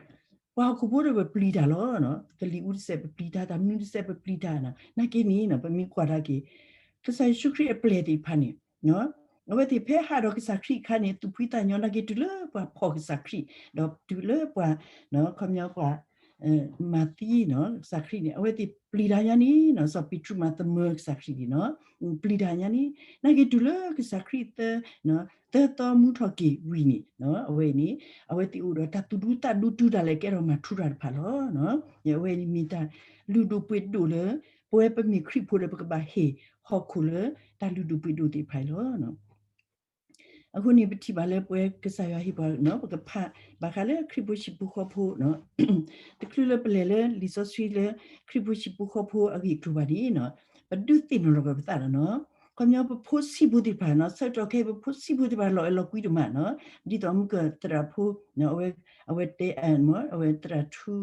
ပှၤဟီၣ်ခိၣ်ဖိဒီးပပျံၤတၢ်လီၤ. ကလံၤအူတစဲးပပျံၤတၢ်, တၢ်မနုၤတစဲးပပျံၤတၢ်နီၤ, နာ်က့န့ၣ် ပမ့ၢ်ကွၢ်တၢ်က့ၤ ကစၢ်ယ့ၣ်ၡူးခရံာ်အပျဲၢ်သ့ၣ်တဖၣ်န့ၣ် အဝဲသ့ၣ်ဖဲဟးဒီးကစၢ်ခရံာ်အခါန့ၣ် သူၣ်ဖှံသးညီနာ်က့ တုၤလၢပှၤဖီၣ်ကစၢ်ခရံာ်, ဒီးတုၤလၢပှၤ ခီပညီပှၤ မၤသံနီၤ ကစၢ်ခရံာ်န့ၣ် အဝဲသ့ၣ်ပျံၤတၢ်ညါန့ၣ်နီၤ, စီၤပ့းတရူးမၤသမၢကစၢ်ခရံာ်န့ၣ်နီၤ, ပျံၤတၢ်ညါန့ၣ် နာ်က့တုၤလၢကစၢ်ခရံာ်သၢ သၢသီမူထီၣ်က့ၤဝံၤန့ၣ် အဝဲအံၤန့ၣ် အဝဲသ့ၣ်အိၣ်ဒီးတၢ်သူၣ်ဒူသးဒူတုၤဒၣ်လဲာ်ကဲထီၣ်မၤထူတၢ်တဖၣ်လီၤ. အဝဲအံၤမ့ၢ်တၢ်လုၢ်ဒိၣ်ပှ့ၤဒိၣ်လၢ ပဝဲပမ့ၢ်ခရံာ်ဖိဒီး ပကဘၣ်ဟ့ၣ်ဟီၣ်ခိၣ်လၢတၢ်လုၢ်ဒိၣ်ပှ့ၤဒိၣ်သ့ၣ်တဖၣ်အံၤလီၤ. အဃိန့ၣ် ပထံၣ်ဘၣ်လၢပဝဲကစၢ်ယွၤဟ့ၣ်ပှၤနီၤ ပကဖးဘၣ်ဃးလၢခရံာ်ဖိဟံၣ်ဖိဃီဖိ တချုးလၢပလဲၤလၢလံာ်စီဆှံလၢခရံာ်ဖိဟံၣ်ဖိဃီဖိအဂ့ၢ်အကျိၤဘၣ်န့ၣ် ပဒုးသ့ၣ်နီၣ်လီၤက့ၤပသးလီၤနီၤ. ခီပညီပဖိဆံးဖိသ့ၣ်တဖၣ်နီၤ ဆၢကတီၢ်ခဲအံၤ ပဖိဆံးဖိသ့ၣ်တဖၣ်လီၤအဲၣ်လီၤကွံဒိၣ်မးနီၤ. ဒ်သိးမုၢ်ကၢၢ်သရၣ်ဖိ အဝဲတဲ အဝဲသရၣ်ထူ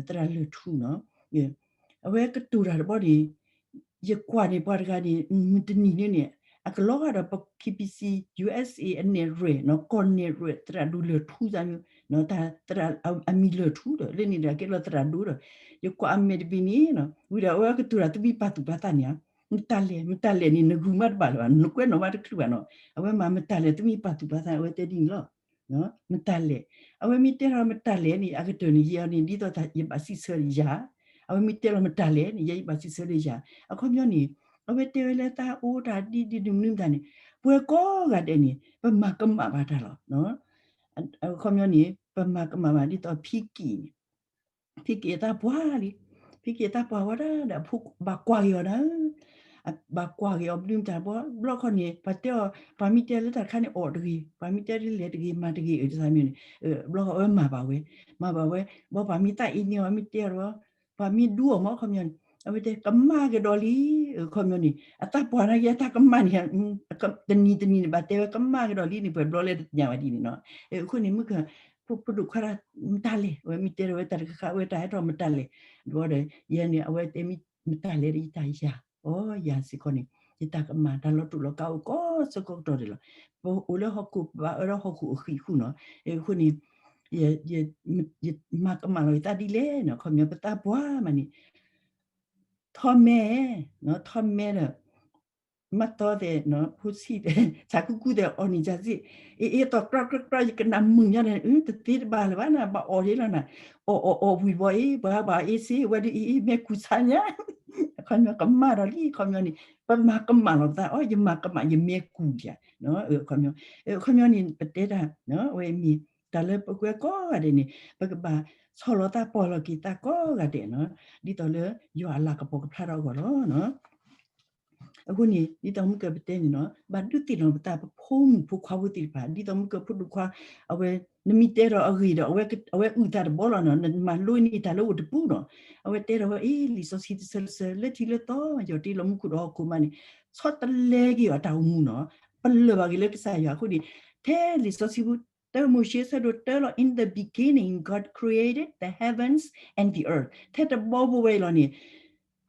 သရၣ်လၢၢ်ထူနီၤ အဝဲကတိၤတၢ်တဘီန့ၣ် ယကွၢ်န့ၣ်ပှၤတဂၤန့ၣ် မုၢ်တနံၤန့ၣ်န့ၣ် အကလီၤဂာ်ဒီးပ KBC USA အနဲၣ်ရွဲၣ်နီၤ ကီၢ်နဲၣ်ရွဲၣ် သရၣ်ဒိၣ်လၢၢ်ထူသးမ့ၢ် သရၣ်အမံၤလၢၢ်ထူဒီး လၢန့ၣ်ဒီးကဲလီၤသရၣ်ဒိၣ်ဒီး ယကွၢ်အမဲာ်တဘ့ၣ်န့ၣ် ဝံၤဒီးအဝဲကတိၤတၢ်သမံပာ်သူၣ်ပာ်သးန့ၣ် မတၤလဲၣ် မတၤလဲၣ်န့ၣ် နဂုာ်မးတဘၣ်လၢၤဘၣ် နကွဲးနီၣ်မးတချုးဘၣ်နီၤ အဝဲမၤမတၤလဲၣ်သမံပာ်သူၣ်ပာ်သး အဝဲတဲဒ်န့ၣ်လီၤ. မတၤလဲၣ် အဝဲမ့ၢ်တဲထီၣ်မတၤလဲၣ်န့ၣ် အကတၢၢ်န့ၣ် ယဲအီၤန့ၣ် ဒ်သိးယဘၣ်စံးဆၢယၤ အဝဲမ့ၢ်တဲလီၤမတၤလဲၣ်န့ၣ် ယဲယဘၣ်စံးဆၢလၢယၤ အခီပညီန့ၣ် အဝဲတဲဝဲလၢတၢ်အိၣ်တၢ်ဒ်ဒ်ဒ်မနုၤမတၤန့ၣ် ပဝဲကိးဂၤဒဲးန့ၣ် ပမၤကမၣ်ဘၣ်တၢ်လီၤ. အခီပညီန့ၣ် ပမၤကမၣ်ဘၣ်ဒ်သိးဖံကံၣ်န့ၣ် ဖံက့ၤအသးပှၢ်လံ, ဖံက့ၤအသးပှၢ်ဝဲဒၣ်ဒီး အဖိဘၣ်ကွၢ်က့ၤအီၤဒၣ်, ဘၣ်ကွၢ်က့ၤအီၤဘျုးမတၤဘီ ဘျီခီန့ၣ် ပှၤတဲအီၤ ပှၤမ့ၢ်တဲလၢတၢ်တခါန့ၣ်အီၣ်တဂ့ၤ, ပှၤမ့ၢ်တဲလၢလဲၤတဂ့ၤ မၤတဂ့ၤ အတၢ်မ့ၢ်န့ၣ် ဘျီခီအဝဲမၤဘၣ်ဝဲ, မၤဘၣ်ဝဲ ဘီပှၤမ့ၢ်သးအ့န့ၢ်အီၤ မ့ၢ်တဲအီၤဒီး ပှၤမ့ၢ်ဒူအီၤမ့ၢ်ခီပညီန့ၣ် အဝဲတဲကမၣ်ကဒီးလံ, ခီပညီန့ၣ် အသးပှၢ်နာ်က့အတၢ်ကမၣ်န့ၣ် တနံၤတနံၤန့ၣ် ဘၣ်တဲဝဲကမၣ်ကဒီးလံန့ၣ် ပှဲၤဘျီလဲၣ်တသ့ၣ်ညါဘၣ်ဒ်န့ၣ်နီၤ, အဃိန့ၣ် မုၢ်က ဖိဒိၣ်ခွါ မတၤလဲၣ် အဝဲမ့ၢ်တဲထီၣ်ဝဲတၢ်တခါခါ အဝဲတၢ်ဟဲထီၣ်မတၤလဲၣ်, ဒီးယဲန့ၣ် အဝဲတဲမ့ၢ်မတၤလဲၣ်ဒီးယတၢ်ယၤ, အိ ယၤစ့ၢ်ကီးန့ၣ် ယတၢ်ကမၣ်တၢ်လီၤတိၢ်လီၤကးအိၣ်ကိးဆၢကတီၢ်ဒဲးလီၤ, ပအိၣ်လၢဟီၣ်ခိၣ် ပဘၣ်အၢလၢဟီၣ်ခိၣ်အဃံးဃုာ်နီၤ, အဃိန့ၣ် ယမၤကမၣ်လီၤယသးဒ်လဲၣ်နီၤ, ခီပညီပသးပှၢ်မးန့ၣ် ထီၣ်မဲ, ထီၣ်မဲဒီး မၤသီသဲး ဖိဆံးသဲး ဆးကူကူသဲး အီၣ်နံၤစၢ်စ့ၢ်, အ့ အ့ သီၣ်ကြၢးကြၢးကြၢး ယကနၣ်မုာ်ညါဒီး တသ့တဘၣ်လၢၤဘၣ်နၤ ဘၣ်အီၣ်ဒ်လီၤနၤ, အီၣ်အီၣ်အီၣ်ဝံၤဘီအ့ ပှၤဘၣ်အ့စ့ၢ် ဝဲဒ်အ့ အ့ မဲာ်ကူၣ်ဆါညါ, ခီပညီကမၣ်ဒီးလံ ခီပညီန့ၣ် ပမၤကမၣ်လီၤပသး အိ ယမၤကမၣ် ယမဲာ်ကူၣ်ယၤ, ခီပညီန့ၣ် ပတဲတၢ် အဝဲမ့ၢ် တၢ်လၢပဝဲကိးဂၤဒဲးန့ၣ် ပကဘၣ်ဆီၣ်လီၤသးပီၢ်လီၤက့ၤသးကိးဂၤဒဲးနီၤ, ဒ်သိးလၢယွၤအလၤကပီၤကဖျါထီၣ်အဂီၢ်လီၤ. အဃိန့ၣ် ဒ်သိးမုၢ်ကၢၢ်ပတဲန့ၣ်နီၤ ဘၣ်ဒုးသ့ၣ်နီၣ်ပသးပဖိမုၣ်ဖိခွါဖိသ့ၣ်တဖၣ် ဒ်သိးမုၢ်ကၢၢ်ဖိဒိၣ်ခွါ အဝဲ နမ့ၢ်တဲဒီးအဂ့ၢ်ဒီး အဝဲအုၣ်သးတဘီလီၤနီၤ, နမၤလိန့ၢ်တၢ်လၢအိၣ်တပူၤနီၤ, အဝဲတဲဒီးဝဲ အ့ လံာ်စီဆှံတဆၢတဆၢ လၢထံလၢသီ ယီၤတ့လီၤမူခိၣ်ဒီးဟီၣ်ခိၣ်မးန့ၣ် ဆီတလဲက့ၤအီၤတၢ်အိၣ်မူနီၤ, ပလၢၢ်ဘၣ်က့ၤလၢကစၢ်ယွၤအဃိန့ၣ် ထဲလံာ်စီဆှံ တၢမိၤၡ့ဆၢဒိၣ်တၢလီၤ In the beginning God created the heavens and the earth ထဲတဘီဘိဝဲအံၤလီၤန့ၣ်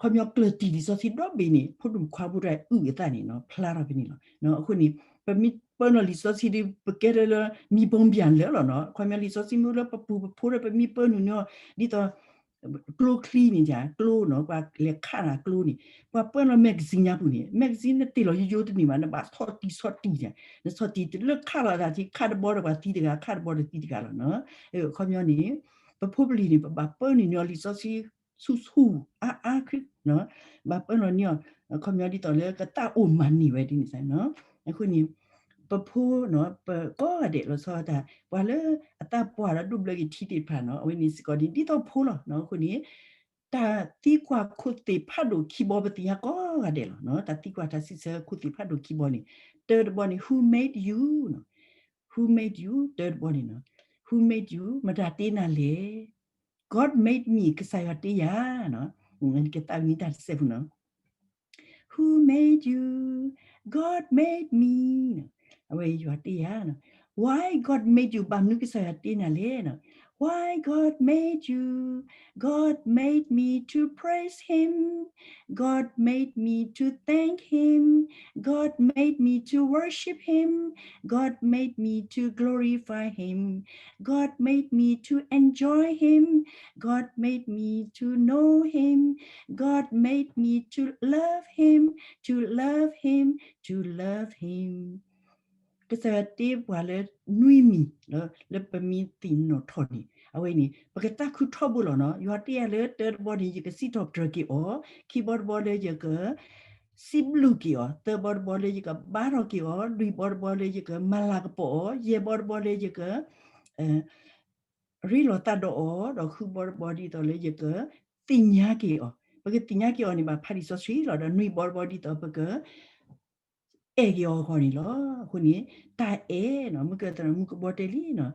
ခီပညီကျၢၢ်တံၢ်လံာ်စီဆှံဒီဘ့ၣ်န့ၣ် ဖိဒိၣ်ခွါဖိတၢ်အုၣ်အသးန့ၣ်နီၤ ဖျါထီၣ်ဖဲန့ၣ်လီၤ. အဃိန့ၣ် ပမ့ၢ်ပၢနုာ်လံာ်စီဆှံဒီး ပကဲထီၣ်လၢ မံၤဘိဘံၣ်လၢာ်လီၤနီၤ, ခီပညီလံာ်စီဆှံမ့ၢ်လၢပပူၤပဖိဒီးပမ့ၢ်ပၢနုာ်န့ၣ်အီၤ ဒ်သိး ကျိချံန့ၣ် ကျိနီၤ ပှၤလဲၤခးတၢ်ကျိန့ၣ် ပှၤပၢနုာ်လီၤ magazine ညါပူၤန့ၣ် magazine နတ့ၢ်လီၤယိယိတန့ၢ်ဘၣ် နဘၣ်ဆီၣ်တံၢ်ဆီၣ်တံၢ်န့ၣ် နဆီၣ်တံၢ်လၢခးလီၤတၢ်ထံ ခးတဘီဒီးပှၤသံတဂၤ ခးတဘီဒီးသံတဂၤလီၤနီၤ. အခီပညီန့ၣ် ပဖိပလံၤန့ၣ် ပဘၣ်ပၢနုာ်န့ၢ်အီၤလံာ်စီဆှံဆူၣ်ဆူၣ်အါအါ ဘၣ်ပၢနုာ်န့ၢ်အီၤ အခီပညီဒ်သိးလၢကသးအိၣ်မၤန့ၢ်ဝဲဒ်န့ၣ်နီၤ. အဃိန့ၣ် ပဖိနီၤ ပကိးဂၤဒဲးလီၤဆီဒၣ်တၢ် ပှၤလၢအသးပှၢ်ဒီးဒိၣ်ဘျၢက့ၤထံသ့ၣ်တဖၣ်နီၤ အဝဲန့ၣ်စ့ၢ်ကီးန့ၣ် ဒ်သိးဖိလီၤနီၤ. အဃိန့ၣ် တၢ်သံကွၢ်ခိၣ်သ့ၣ်ဖးဒိၣ်ခံဘီပသ့ၣ်ညါကိးဂၤဒဲးလီၤ. တၢ်သံကွၢ်တၢ်စံးဆၢခိၣ်သ့ၣ်ဖးဒိၣ်ခံဘီန့ၣ် တၢတဘီန့ၣ် who made you နီၤ who made you တၢတဘီန့ၣ်နီၤ who made you မတၤတ့နၤလဲၣ်. God made me ကစၢ်ယွၤတ့ယၤနီၤ ကသးဝံၣ်တၢ်တစဲးဖိနီၤ Who made you? God made me. Why God made you? ဘၣ်မနုၤကစၢ်ယွၤတ့နၤလဲၣ်နီၤ. Why God made you? God made me to praise Him. God made me to thank Him. God made me to worship Him. God made me to glorify Him. God made me to enjoy Him. God made me to know Him. God made me to love Him, to love Him, to love Him. ကစၢ်ယွၤတ့ပှၤလၢနွံမံၤ လၢပမ့ၢ်သ့ၣ်နီၣ်ထီၣ်န့ၣ် အဝဲန့ၣ် ပကသးခုထီဘိလီၤနီၤ. ယွၤတ့ယၤလၢတၢတဘီန့ၣ် ယကစံးထီၣ်ပတြၢၤက့ၤအီၤ, ခံဘီတဘီလၢယက စံးဘျုးက့ၤအီၤ, သၢဘီတဘီလၢယကဘါထီၣ်က့ၤအီၤ, လွံၢ်ဘီတဘီလၢယကမၤလၤကပီၤအီၤ, ယဲၢ်ဘီတဘီလၢယက ရ့လိာ်သးဒီးအီၤ, ဒီးဃုဘီတဘီဒ်သိးလၢယကသ့ၣ်ညါက့ၤအီၤ, ပကသ့ၣ်ညါက့ၤအီၤန့ၣ် ဘၣ်ဖးလံာ်စီဆှံလီၤ. ဒီးနွံဘီတဘီဒ်သိးပက အဲၣ်က့ၤအီၤအဂီၢ်န့ၣ်လီၤ. အဃိန့ၣ် တၢ်အဲၣ်နီၤ မုၢ်ကသရၣ်မုၣ်ကဘီတဲလံနီၤ,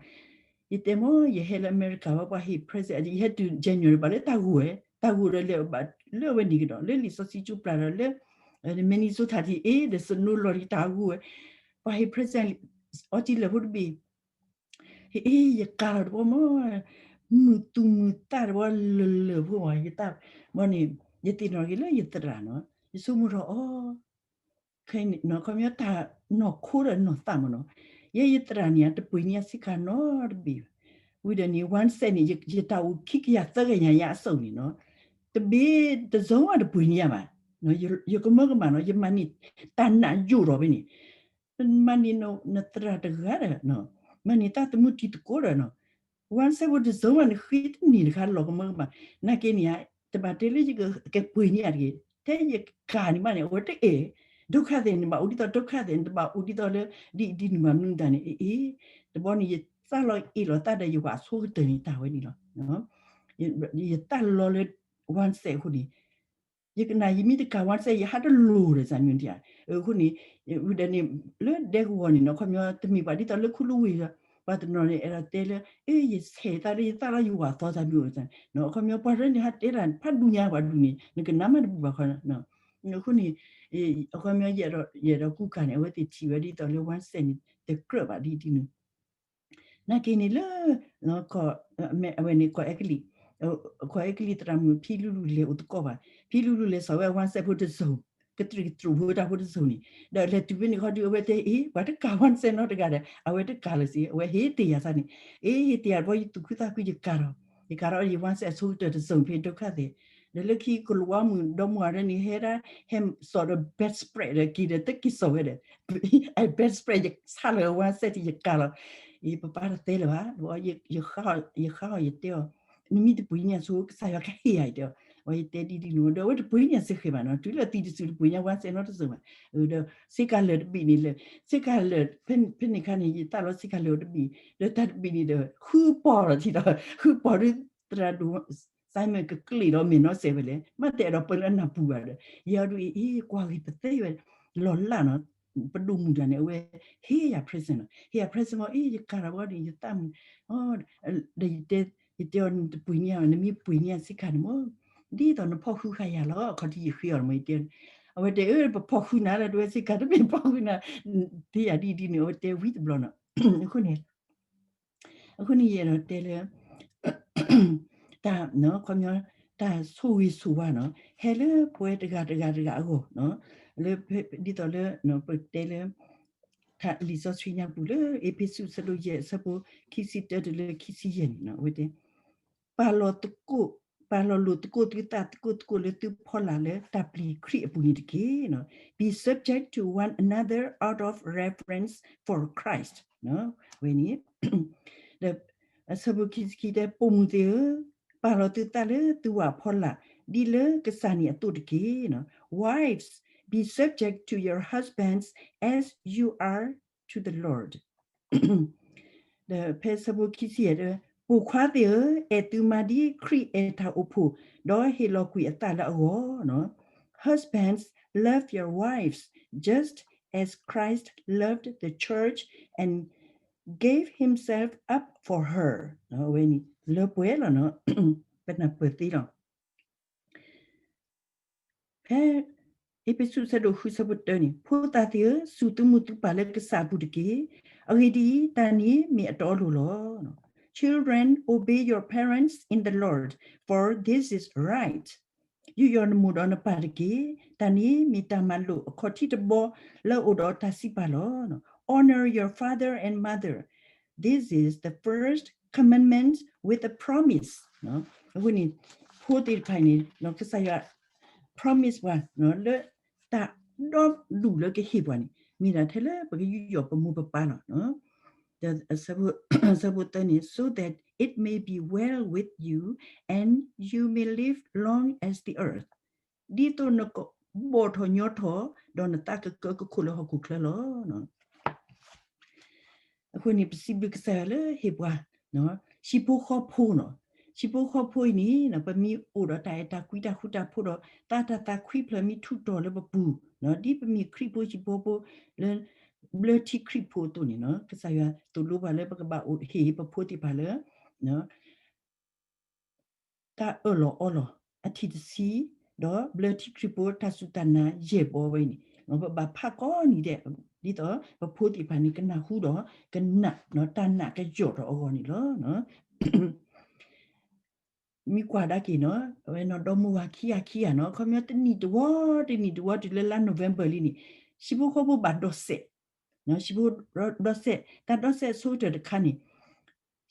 ယတဲမ့ၢ် ယဟဲလၢအမဲရကၤဝဲ ပှၤဟ့ၣ် present ယဟဲတုၤ January ဘၣ်လၢတၢ်ဂိၢ်ဝဲ, တၢ်ဂိၢ်ဒီးလဲၤဘၣ် လၢအဝဲန့ၣ်ကဒီး လၢလံာ်စီဆှံကၠိပျၢ်ဒီးလၢ Minnesota ထံၣ် အ့ ဒီး snow လီၤဒံးတၢ်ဂိၢ်ဝဲ, ပှၤဟ့ၣ် present အီစံလၢာ်ဖိတဘ့ၣ် ဟ့ၣ် အ့ ယကၤလီၤတဘီမ့ၢ် မုာ်သူၣ်မုာ်သးတဘီလၢာ်လၢာ်ဖိမ့ၢ် ယတၢ်ဘီန့ၣ် ယသ့ၣ်နီၣ်က့ၤလၢယသရၣ်နီၤ, ယဆိကမိၣ်ထီၣ်အီၤ ခီပညီတၢ်နီၢ်ခိဒီးနီၢ်သးမ့ၢ်နီၤ, ယဲယသရၣ်န့ၣ် တပှ့ၤန့ၢ်ယဆ့ကၤနီတဘ့ၣ်ဘၣ်, ဝံၤဒီးန့ၣ် one cent န့ၣ် ယတၢ်အိၣ်ခံကယၤသၢကယၤညါအစိၣ်န့ၣ်နီၤ, တဘ့ၣ်တစိၤမးတပှ့ၤန့ၢ်ယၤဘၣ်, ယကမၢကမၣ်နီၤ ယမၤန့ၢ်တၢ်နာ်ယိာ်ထီၣ်ဖဲန့ၣ် မၤန့ၢ်နသရၣ်တဂၤဒီး မၤန့ၢ်တၢ်သမူတံၤသကိးဒီးနီၤ, one cent ဖိတစိၤမးန့ၣ် ဃ့တန့ၢ်တခါလီၤကမၢကမၣ်, နာ်က့န့ၣ် တဘၣ်တဲလၢယကကဲပှ့ၤန့ၢ်ယၤတဂ့ၤ, ထဲယကၤန့ၣ်မးန့ၣ် အဝဲတအဲၣ်, ဒုက္ခသည်န့ၣ် ဘၣ်အိၣ်ဒ်သိး ဒုက္ခသည်န့ၣ် တဘၣ်အိၣ်ဒ်သိးလၢ ဒ်အံၤဒ်နုၤဘၣ်မနုၤတၢ်န့ၣ် အ့ အ့ တဘီန့ၣ် ယသးလီၤအ့ၣ်လီၤသးဒီးယဝၤအဆိကတၢၢ်န့ၣ် တၢ်ဝဲန့ၣ်လီၤ. ယသးလီၤလၢ one cent အဃိန့ၣ် ယကနၣ်ယမ့ၢ်တကၤ one cent ယဟးတလိၤဒီးစၢ်မ့ၢ်တၢ်, အဃိန့ၣ် ဝံၤဒီးန့ၣ် လၢဒဲကဝီၤန့ၣ်နီၤ ခီပညီတမ့ၢ်ပှၤဒ်သိးလၢခူလၢဝ့ၢ်ဒီး ပှၤတနီၤန့ၣ် အဲၣ်ဒိးတဲလၢ အ့ ယဆဲးသးလၢယသးလီၤယဝၤသီတၢ်မ့ၢ်အိၣ်တၢ်, အခီပညီပှၤတနီၤန့ၣ် ဟးတဲတၢ်ဖးဒူညါပှၤဒူန့ၣ် နကနၣ်မးတဘူၣ်ဘၣ်ခီ, အဃိန့ၣ် အခီပညီယအဲၣ်ဒိးကူကၤန့ၣ် အဝဲသ့ၣ်ထံၣ်ဝဲဒ်သိးလၢ one cent န့ၣ် တကြၢးဘၣ်ဒ်ဒ်န့ၣ် နာ်က့န့ၣ်လၢ အဝဲန့ၣ် ကီၢ်အဲကလံး ကီၢ်အဲကလံးသရၣ်မုၣ်ဖံလူလူလဲၤအိၣ်သကိးဘၣ်, ဖံလူလူလဲၤစိာ်ဝဲ one cent ဖိတစိၤ, ကတြံၣ်ကတြူၣ်ဖိတၢ်ဖိတစိၤန့ၣ်, ဒီးလဲၤတုၤဖဲန့ၣ်ခီဒုး အဝဲတဲ အ့ ပှၤတကၤ one cent နီတဂၤဒီး အဝဲတကၤလၢၤစ့ၢ်, အဝဲဟ့ၣ်တ့ၢ်ယၤသးန့ၣ်, အ့ ဟ့ၣ်တ့ၢ်ယၤတဘီ ယသူၣ်ခုသးခုယကၤလီၤ, ယကၤလီၤ ယ one cent အဆိကတၢၢ်တစိၤဖဲဒုက္ခသည်, ဒီးလၢခံကလိာ်ဝါမုၣ်ဒီမါဝၤဒၣ်န့ၣ် ဟဲဒၣ် ဟဲစိာ်ဒီး bedspread ဒီးက့ၤဒီးတက့ၤစိာ်ဝဲဒီး bedspread ယဆါလီၤ one cent ယကၤလီၤ, အ့ ပပၢ်တတဲလၢၤဘၣ်, ယဃါအီၤယတဲအီၤ, နမ့ၢ်တပှ့ၤန့ၢ်အဆိ ကစၢ်ယွၤကဟ့ၣ်ယၤ ယတဲအီၤ, အဝဲယတဲဒ်ဒ်န့ၣ် ဒီးအဝဲတပှ့ၤန့ၢ်စ့ၢ်ကီးဘၣ်နီၤ, တုၤလၢသံတစုတပှ့ၤန့ၢ် one cent နီတစိၤဘၣ်, ဒီးဆ့ကၤလၢာ်တဘ့ၣ်န့ၣ်လၢ ဆ့ကၤလၢာ် ဖဲန့ၣ်ခါန့ၣ် ယသးလီၤဆ့ကၤလၢာ်တဘ့ၣ်, ဒီးတၢ်တဘ့ၣ်န့ၣ်ဒီး ဃုပီၢ်လီၤထံဒီး ဃုပီၢ်ဒုး သရၣ်ဒိၣ် Simon ကကျ့ၣ်ဒီးမဲာ်နီၢ်စဲးဝဲလဲၣ်, မ့ၢ်တအဲၣ်ဒိးပလၢနၢ်ပူၤဘၣ်ဒီး ယဲအီၤဒုးအ့ၣ် ကွၢ်ဂ့ၤပသ့ဝဲ လီၤလၢ်နီၤ, ပဒိၣ်မုၣ်တဂၤန့ၣ် အဝဲဟ့ၣ်ယၤ present နီၤ, ဟ့ၣ်ယၤ present မ့ၢ် အ့ၣ် ယကၤလီၤဘီန့ၣ် ယသးမုာ်, ဒီးယတဲအီၤ နတပှ့ၤန့ၢ်ယၤ နမ့ၢ်ပှ့ၤန့ၢ်ယၤဆ့ကၤန့ၣ်မ့ၢ် ဒ်သိးနဖီၣ်ဃုဃာ်ယၤလီၤ, အခီၣ်ထံးယဃ့အီၤမ့ၢ်ယတဲ, အဝဲတဲအၢ ပဖီၣ်ဃုနၤလၢတဝဲဆ့ကၤ တမ့ၢ်ဖီၣ်ဃုနၤ သ့ယၤဒ်ဒ်န့ၣ် အဝဲတဲဝံၤတဘျီနီၤ, အဃိန့ၣ် အဃိန့ၣ်ယအဲၣ်ဒိးတဲလၢ တၢ် ခီပညီ တၢ်ဆိၣ်ဂ့ၤဆိၣ်ဝါနီၤ ဟဲလၢပဝဲတဂၤတဂၤတဂၤအဂီၢ်, လၢ ဒ်သိးလၢ ပတဲလၢ လံာ်စီဆှံညါပူၤလၢ အ့းဖ့းစူး အဆၢဒိၣ်ယဲၢ် အဆၢဖိ ခံဆံတၢတုၤလၢခံဆံယဲၢ်န့ၣ် အဝဲတဲ ပာ်လီၤသကိး, ပာ်လီၤလိာ်သကိးသုသးသကိးသကိးလၢသုဖီလာ်လၢတၢ်ပျံၤခရံာ်အပူၤန့ၣ်တက့ၢ်. Be subject to one another out of reverence for Christ. ဝဲန့ၣ် ဒီး အဆၢဖိခံဆံခံတဲ ပိာ်မုၣ်သ့ၣ်ဧၢ, ပာ်လီၤသုသးလၢသုဝၤအဖီလာ် ဒ်လၢကစၢ်န့ၣ်အသိးတက့ၢ်. Wives, be subject to your husbands as you are to the Lord. ဒီးဖဲဆၢဖိခံဆံယဲၢ်, ပိာ်ခွါသ့ၣ်ဧၢ, အဲၣ်သုမၤဒ်ခရံာ်အဲၣ်တၢ်အိၣ်ဖှိၣ်, ဒီးဟ့ၣ်လီၤကွံာ်အသးလၢအဂီၢ်. Husbands, love your wives, just as Christ loved the church and gave himself up for her. အဝဲန့ၣ် လၢပှဲၤလီၤ, ပနၢ်ပၢၢ်သ့လီၤ. ဖဲအ့းဖ့းစူး အဆၢဒိၣ်ဃု အဆၢဖိတၢန့ၣ်, ဖိသၣ်သ့ၣ်ဧၢ, စူၢ်သုမုၢ်သုပၢ်လၢကစၢ်အပူၤတက့ၢ်. အဂ့ၢ်ဒ်အံၤ, တၢ်န့ၣ်မ့ၢ်အတီအလိၤလီၤ. Children, obey your parents in the Lord, for this is right. ယူးယီၣ်နမိၢ်ဒီးနပၢ်တက့ၢ်. တၢ်န့ၣ်မ့ၢ်တၢ်မၤလိာ်အခီၣ်ထံးတဘီလၢအအိၣ်ဒီးတၢ်စံးပာ်လီၤ. Honor your father and mother. This is the first commandment with a promise. အဃိန့ၣ် ဖိသ့ၣ်တဖၣ်န့ၣ် ကစၢ်ယွၤ promise ပှၤ လၢတၢ်ဒီဒူၣ်လၢကဟ့ၣ်ပှၤန့ၣ် မ့ၢ်ဒၣ်ထဲလၢပကယူးယီၣ်ပမိၢ်ပပၢ်လီၤ. ဒီးအဆၢဖိသၢန့ၣ်, so that it may be well with you and you may live long as the earth. ဒ်သိးနကဘီၣ်ထီၣ်ညီထီၣ်, ဒီးနသးကကၢကခိၣ်လၢဟီၣ်ခိၣ်ချၢလီၤ. အဃိန့ၣ် ပစံးဘျုးကစၢ်ယွၤလၢဟ့ၣ်ပှၤ ဟံၣ်ဖိဃီဖိနီၤ. ဟံၣ်ဖိဃီဖိအံၤန့ၣ် ပမ့ၢ်အိၣ်ဒီးတၢ်အဲၣ်တၢ်ကွံတၢ်ဃူတၢ်ဖိးဒီး သးတၢ်သးခွံဖျၢၣ်မ့ၢ်ထူးတီၤလၢပပူၤ, ဒ်ပမ့ၢ်ခရံာ်ဖိဟံၣ်ဖိဃီဖိလၢ ဘျၢထံခရံာ်ဖိအသိးန့ၣ်နီၤ, ကစၢ်ယွၤသိၣ်လိပှၤလၢပကဘၣ်အိၣ်ဟ့ၣ်ပဖိသ့ၣ်တဖၣ်လၢ တၢ်အၢၣ်လီၤအီလီၤ အထံၣ်တဆံ, ဒီးဘျၢထံခရံာ်ဖိတၢ်စူၢ်တၢ်နာ်ယဲၢ်ဘီဝဲန့ၣ် ပဘၣ်ဖးကိးနံၤဒဲး ဒ်သိးပဖိသ့ၣ်တဖၣ်န့ၣ် ကနၢ်ဟူဒီးကနၣ် တၢ်နာ်ကယီၢ်ထီၣ်အဂီၢ်န့ၣ်လီၤ. မ့ၢ်ကွၢ်ဒၣ်က့ၤနီၤ, အဝဲနီၢ်ဒီမါဝၤခံဂၤခံဂၤနီၤ, ခီပညီတနံၣ်တဝီ တနံၣ်တဝီတုၤလၢလါ November လံန့ၣ် ဟံၣ်ဖိဃီဖိဘၣ်ဒီးစဲး, ဟံၣ်ဖိဒီးစဲး, တၢ်ဒီးစဲးအဆိကတၢၢ်တခါန့ၣ်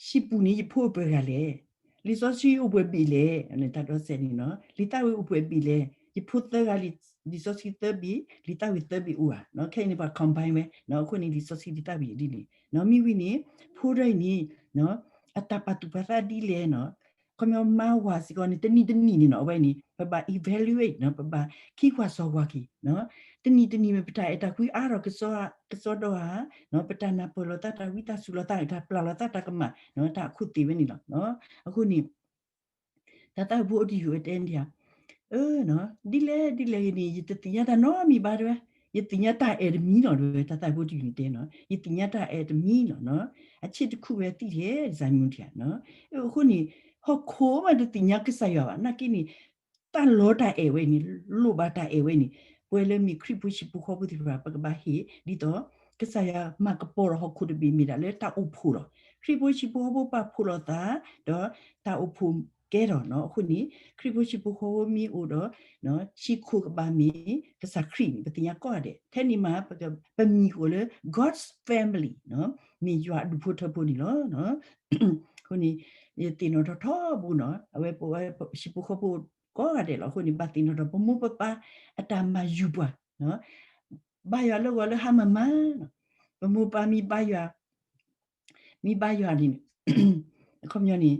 ဟံၣ်ပူၤန့ၣ် ယဖိအိၣ်ပှဲၤဂၤလဲၣ်, လံာ်စီဆှံအိၣ်ပှဲၤဘ့ၣ်လဲၣ်, တၢ်ဒီးစဲးန့ၣ်နီၤ, လံာ်သးဝံၣ်အိၣ်ပှဲၤဘ့ၣ်လဲၣ်, ယဖိသၢဂၤ လံာ်စီဆှံသၢဘ့ၣ်, လံာ်သးဝံၣ်သၢဘ့ၣ်အိၣ်ဧါ, ခဲအံၤန့ၣ် ပှၤ combine ဝဲ, အဃိန့ၣ် လံာ်စီဆှံလံာ်သးဝံၣ်ဒ်န့ၣ်, မ့ၢ်ဝံၤန့ၣ် ဖိတဂၤအံၤန့ၣ် အတၢ်ပာ်သူၣ်ပာ်သးဒ်လဲၣ်နီၤ, ခီပညီမါဝၤစ့ၢ်ကီးန့ၣ် တနံၣ်တနံၣ်န့ၣ်နီၤ, အဝဲန့ၣ် ပဘၣ် evaluate နီၤ, ပဘၣ်ခံကွၢ်စီကွၢ်က့ၤ, တနံၣ်တနံၣ်မ့ၢ်ပတၢ်အဲၣ်တၢ်ကွံအါထီၣ် ကစီဒီဧါ, ပတၢ်နၢ်ပၢၢ်လိာ်သး တၢ်ဝံသးစူၤလိာ်သး တၢ်ပျၢ်လိာ်သး တၢ်ကမၣ် တၢ်အခိၣ်သ့ၣ်ဝဲန့ၣ်လီၤ. အဃိန့ၣ် တၢ်သးဝံၣ်ဖိအိၣ်တယုၢ်ဝဲတဲန့ၣ်ဧါ, အၢ ဒ်လဲၣ်ဒ်လဲၣ်ဂ့ၤန့ၣ် ယတသ့ၣ်ညါတၢ်နီတမံၤဘၣ်တဲဝဲ, ယသ့ၣ်ညါတၢ်အဲၣ်တမံၤလီၤတဲဝဲ, တၢ်သးဝံၣ်ဖိအိၣ်တယုၢ်န့ၣ်တဲနီၤ, ယသ့ၣ်ညါတၢ်အဲၣ်တမံၤလီၤ, အဆံးတခူၣ်ဝဲသံၣ်လဲၣ် စၢ်မုၢ်ထံၣ်ဧါ, အဃိန့ၣ် ဟီၣ်ခိၣ်မးတသ့ၣ်ညါကစၢ်ယွၤဘၣ်, နာ်က့န့ၣ် တၢ်လီတၢ်အဲၣ်ဝဲန့ၣ် လိၣ်ဘၣ်တၢ်အဲၣ်ဝဲန့ၣ်, ပဝဲလၢမ့ၢ်ခရံာ်ဖိဟံၣ်ဖိဃီဖိသ့ၣ်တဖၣ် ပကဘၣ်ဟ့ၣ် ဒ်သိး ကစၢ်ယွၤမၤကပီၤဒီးဟီၣ်ခိၣ်တဘ့ၣ်မ့ၢ်ဒၣ်လၢတၢ်အိၣ်ဖှိၣ်လီၤ. ခရံာ်ဖိဟံၣ်ဖိဃီဖိပာ်ဖှိၣ်လိာ်သး ဒီးတၢ်အိၣ်ဖှိၣ်ကဲထီၣ်နီၤ, အဃိန့ၣ် ခရံာ်ဖိဟံၣ်ဖိဃီဖိမ့ၢ်အိၣ်ဒီး ဟံၣ်ခိၣ်ကဘၣ်မ့ၢ်ကစၢ်ခရံာ်န့ၣ် ပသ့ၣ်ညါကိးဂၤဒဲး, ထဲန့ၣ်မး ပမံၤအိၣ်လၢ God's family နီၤ, မ့ၢ်ယွၤအဒူၣ်ဖိထၢဖိန့ၣ်လီၤ. အဃိန့ၣ် ယသ့ၣ်နီၣ်ထီၣ်ထီဘိနီၤ, အဝဲပဝဲဟံၣ်ဖိဃီဖိကိးဂၤဒဲးလီၤ. အဃိန့ၣ် ဘၣ်သ့ၣ်နီၣ်ထီၣ် ပမိၢ်ပပၢ်အတၢ်မၤယုၤပှၤ, ဘါယွၤလၢဂီၤလၢဟါမၢ်မၢ်, ပမိၢ်ပၢ်မ့ၢ်ဘါယွၤ မ့ၢ်ဘါယွၤန့ၣ် အခီပညီန့ၣ်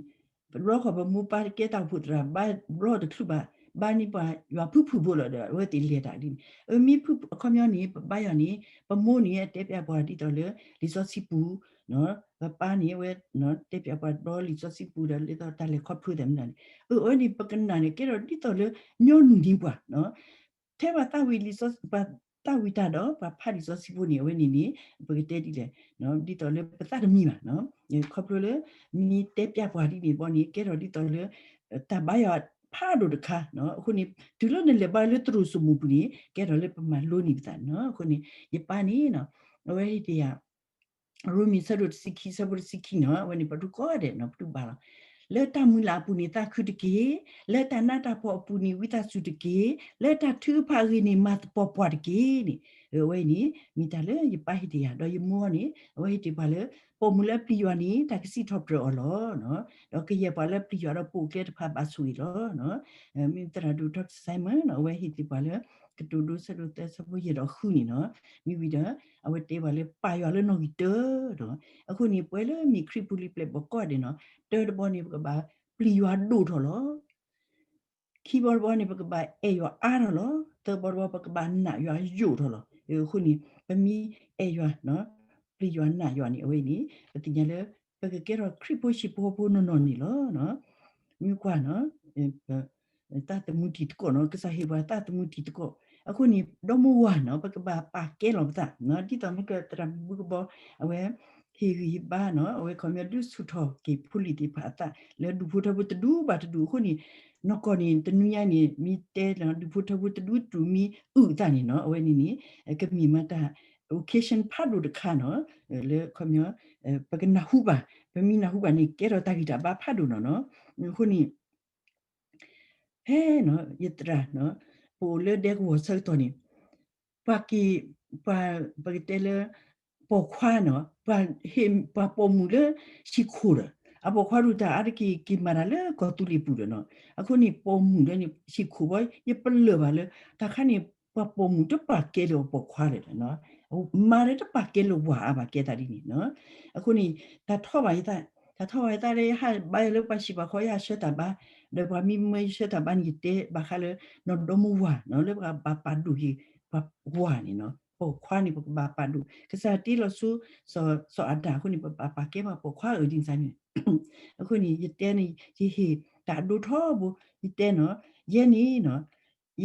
ပဘျီဃီပမိၢ်ပၢ်ကဲတၢ်အိၣ်ဖှိၣ်သရၣ် ဘါဘျီတချုးဘၣ်, ဘါန့ၢ်ပှၤယွၤဖုၣ်ဖုၣ်ဖိလီၤဒီး အဝဲသ့ၣ်လဲၤတၢ်ဒ်န့ၣ်, အမ့ၢ်ဖုၣ်အခီပညီန့ၣ် ပဘါယွၤန့ၣ် ပမိၢ်န့ၣ် အတဲပျးပှၤဒ်သိးလၢ လံာ်စီဆှံပူၤ, ပပၢ်န့ၣ် အဝဲ တဲပျးပှၤဒီးလံာ်စီဆှံပူၤဒီး လၢတၢ်လဲၤခီဖျိသးမနုၤန့ၣ်, အဝဲန့ၣ် ပကနၣ်န့ၣ် ကဲထီၣ်ဒ်သိးလၢ ညီနုၢ်န့ၢ်ပှၤ ထဲပှၤသးဝံၣ်လံာ်စီ ပှၤသးဝံၣ်တၢ်ဒီး ပှၤဖးလံာ်စီဆှံဖိန့ၣ် အဝဲန့ၣ်န့ၣ် ပကတဲဒ်လဲၣ်, ဒ်သိးလၢပသးတမံဘၣ်, ခီဖျိလၢ မ့ၢ်တဲပျးပှၤဒ်န့ၣ်ဘီန့ၣ် ကဲထီၣ်ဒ်သိးလၢ တၢ်ဘါယွၤဖးဒိၣ်တခါ, အဃိန့ၣ် တုၤလၢနလဲၤဘါလၢသရိာ်စိမိၣ်ပူၤန့ၣ် ကဲထီၣ်လၢပမၤလိန့ၢ်ပသးန့ၣ်လီၤ. အဃိန့ၣ် ယပၢ်န့ၣ် အဝဲဟ့ၣ်တ့ၢ်ယၤ ရိမ့ၤဆၢဒိၣ်တဆံခံ ဆၢဖိတဆံခံနီၤ, အဝဲန့ၣ် ပှၤတူၢ်ကိးဂၤဒဲးနီၤ ပတူၢ်ဘၣ်လီၤ. လၢတၢ်မုၢ်လၢ်အပူၤန့ၣ် သးခုတက့ၢ်, လၢတၢ်နးတၢ်ဖှီၣ်အပူၤန့ၣ် ဝံသးစူၤတက့ၢ်, လၢတၢ်ထုကဖၣ်အဂ့ၢ်န့ၣ် မၤသပှၢ်ပှၢ်တက့ၢ်န့ၣ်, အဝဲန့ၣ် မ့ၢ်တၢ်လၢယပၢ်ဟ့ၣ်တ့ၢ်ယၤ ဒီးယမိၢ်န့ၣ် အဝဲဟ့ၣ်တ့ၢ်ပှၤလၢ ပိာ်မုၣ်လၢအပျံၤယွၤန့ၣ် တၢ်ကစံးထီၣ်ပတြၢၤအီၤလီၤ. ဒီးကယဲၢ်ပှၤလၢအပျံၤယွၤဒီးပိာ်အကျဲတဖၣ်ဘၣ်ဆိၣ်ဂ့ၤလီၤ. မ့ၢ်သရၣ်ဒိၣ်ထီၣ် Simon နီၤ အဝဲဟ့ၣ်တ့ၢ်ပှၤလၢ ကတိၤဒိဆၢဒိၣ်သၢ ဆၢဖိယဲၢ်ဒီးဃုန့ၣ်နီၤ, မ့ၢ်ဝံၤဒီး အဝဲတဲပှၤလၢပာ်ယွၤလၢနီၣ်ဂံၢ်တၢဒီး, အဃိန့ၣ် ပဝဲလၢမ့ၢ်ခရံာ်ဖိလံၤပျဲၢ်ဘီၣ်ကိးဂၤဒဲးနီၤ, တၢတဘီန့ၣ် ပကဘၣ်ပျံၤယွၤဒိၣ်ထီၣ်လီၤ. ခံဘီတဘီန့ၣ် ပကဘၣ်အဲၣ်ယွၤအါထီၣ်လီၤ. သၢဘီတဘီ ပကဘၣ်နာ်ယွၤယိာ်ထီၣ်လီၤ. အဃိန့ၣ် ပမ့ၢ်အဲၣ်ယွၤနီၤ ပျံၤယွၤနာ်ယွၤန့ၣ် အဝဲအံၤန့ၣ် ပသ့ၣ်ညါလၢ ပကကဲထီၣ်ခရံာ်ဖိဟံၣ်ဖိဃီဖိနီၢ်နီၢ်န့ၣ်လီၤ. မ့ၢ်ကွၢ်နီၤ သးသမူတံၤသကိးနီၤ ကစၢ်ဟ့ၣ်ပှၤသးသမူတံၤသကိး, အဃိန့ၣ် ဒီမါဝၤနီၤ ပကဘၣ်ပာ်ကဲလီၤပသး ဒ်သိးမ့ၢ်ကသရၣ်မုၣ်ဘူကဘီ အဝဲ ဟ့ၣ်ဂံၢ်ဟ့ၣ်ဘါနီၤ အဝဲခီပညီဒုးဆူၣ်ထီၣ်က့ၤဖိလံၤသ့ၣ်တဖၣ်အသး လၢဒူၣ်ဖိထၢဖိတဒူဘၣ်တဒူအဃိန့ၣ် နီၢ်ကီၢ်န့ၣ် တနွံညါန့ၣ် မ့ၢ်တဲနီၤ ဒူၣ်ဖိထၢဖိတဒူတဒူမ့ၢ်အုၣ်အသးန့ၣ်နီၤ အဝဲန့ၣ်န့ၣ် ကမ့ၢ်မးတၢ် occasion ဖးဒိၣ်တခါနီၤ လၢခီပညီ ပကနၢ်ဟူဘၣ် ပမ့ၢ်နၢ်ဟူဘၣ်န့ၣ် ကဲထီၣ်တၢ်ဂံၢ်တၢ်ဘါဖးဒိၣ်နီၤနီၤ အဃိန့ၣ် ဖဲနီၤ ယသရၣ်နီၤ ပအိၣ်လၢဒဲကဝီၤဆၢကတီၢ်န့ၣ် ပှၤက့ၤ ပှၤ ပကတဲလၢ ပိာ်ခွါနီၤ ပှၤဟ့ၣ် ပှၤပိာ်မုၣ်လၢဟံၣ်ခိၣ်ဒီး အပိာ်ခွါဒိၣ်တၢ်အါတက့ၢ်က့ၤမၤတၢ်လၢကီၢ်သူလ့ၤပူၤဒီးနီၤ အဃိန့ၣ် ပိာ်မုၣ်လၢန့ၣ် ဟံၣ်ခိၣ်ဘီ ယပလၢၢ်ဘၣ်လၢ တၢ်ခါန့ၣ် ပှၤပိာ်မုၣ်တပာ်ကဲလၢအပိာ်ခွါလၢၤဒီးနီၤ မၤလၢတပာ်ကဲလၢၤဝၤအါဘၣ်ကဲသးဒ်န့ၣ်နီၤ အဃိန့ၣ် တၢ်ထီၣ်ဘၣ်ယသး တၢ်ထီၣ်ဘၣ်ယသးလၢယဟးဘါယွၤလၢပှၤဟံၣ်ပှၤဃီ ယဟးဆှၢတၢ်ဘါ ဒီးပှၤမ့ၢ်မၢယဆှၢတၢ်ဘါန့ၣ် ယတဲဘၣ်ဃးလၢ နီၢ်ဒီမါဝၤနီၤ လၢပကဘၣ်ပာ်ဒိၣ်က့ၤ ပှၤဝၤန့ၣ်နီၤ ပိာ်ခွါန့ၣ် ပကဘၣ်ပာ်ဒိၣ် ကစၢ်တ့လီၤဆူ စီၤအၤဒၣ်အဃိန့ၣ် ပဘၣ်ပာ်ကဲပှၤပိာ်ခွါအၢဒ်န့ၣ်န့ၣ် အဃိန့ၣ် ယတဲန့ၣ် ယဟ့ၣ်တၢ်အဒိထီဘိ ယတဲနီၤ ယဲန့ၣ်နီၤ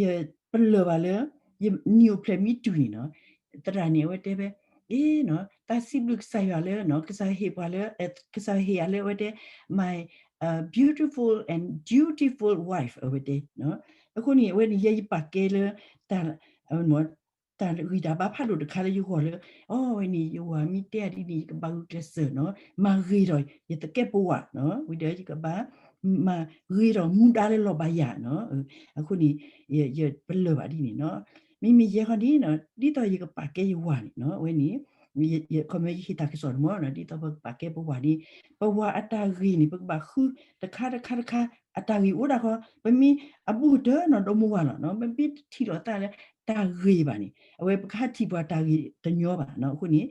ယပလၢၢ်ဘၣ်လၢ ယနံၣ်အိၣ်ဖျဲၣ်မ့ၢ်တုၤန့ၣ်နီၤ သရၣ်န့ၣ် အဝဲတဲဖဲ အ့နီၤ တၢ်စံးဘျုးကစၢ်ယွၤလၢ ကစၢ်ဟ့ၣ်ပှၤလၢ ကစၢ်ဟ့ၣ်ယၤလၢအဝဲတဲ my beautiful and dutiful wife အဝဲတဲ အဃိန့ၣ် အဝဲန့ၣ် ယဲယပာ်ကဲလၢ တၢ် တၢ်ဂံၢ်တၢ်ဘါဖးဒိၣ်တခါလၢယဂီၢ်လၢ အဝဲန့ၣ် ယဝၤမ့ၢ်တဲအဒ်န့ၣ် ယကဘၣ်ဂုာ်ကျဲးစၢးနီၤ မၤဂ့ၤဒီး ယသကဲးပဝးနီၤ ဝံၤဒီးယကဘၣ် မၤဂ့ၤဒီးမူဒါလၢလီၤဘၣ်ယၤနီၤ အဃိန့ၣ် ယပလၢၢ်ဘၣ်ဒ်န့ၣ်နီၤ မ့မ့ၢ်ယဲဃီန့ၣ် ဒ်သိးယကပာ်ကဲယဝၤန့ၣ်နီၤ အဝဲန့ၣ် ခီပညီယဟ့ၣ်တၢ်ကစီၣ်တမီၤ ဒ်သိးပကပာ်ကဲပဝၤန့ၣ် ပဝၤအတၢ်ဂ့ၤန့ၣ် ပကဘၣ်ဃုတခါတခါတခါ အတၢ်ဂ့ၤအိၣ်ဒၣ်ဃီ ပမ့ၢ်အဘူးကတၢၢ်နီၤ ဒီမါဝၤလီၤနီၤ ပမ့ၢ်တထံၣ်လိာ်သးလၢ တၢ်ဂ့ၤဘၣ်န့ၣ် အဝဲပကဟးထံၣ်ပှၤတၢ်ဂ့ၤတညီဘၣ်နီၤ အဃိန့ၣ်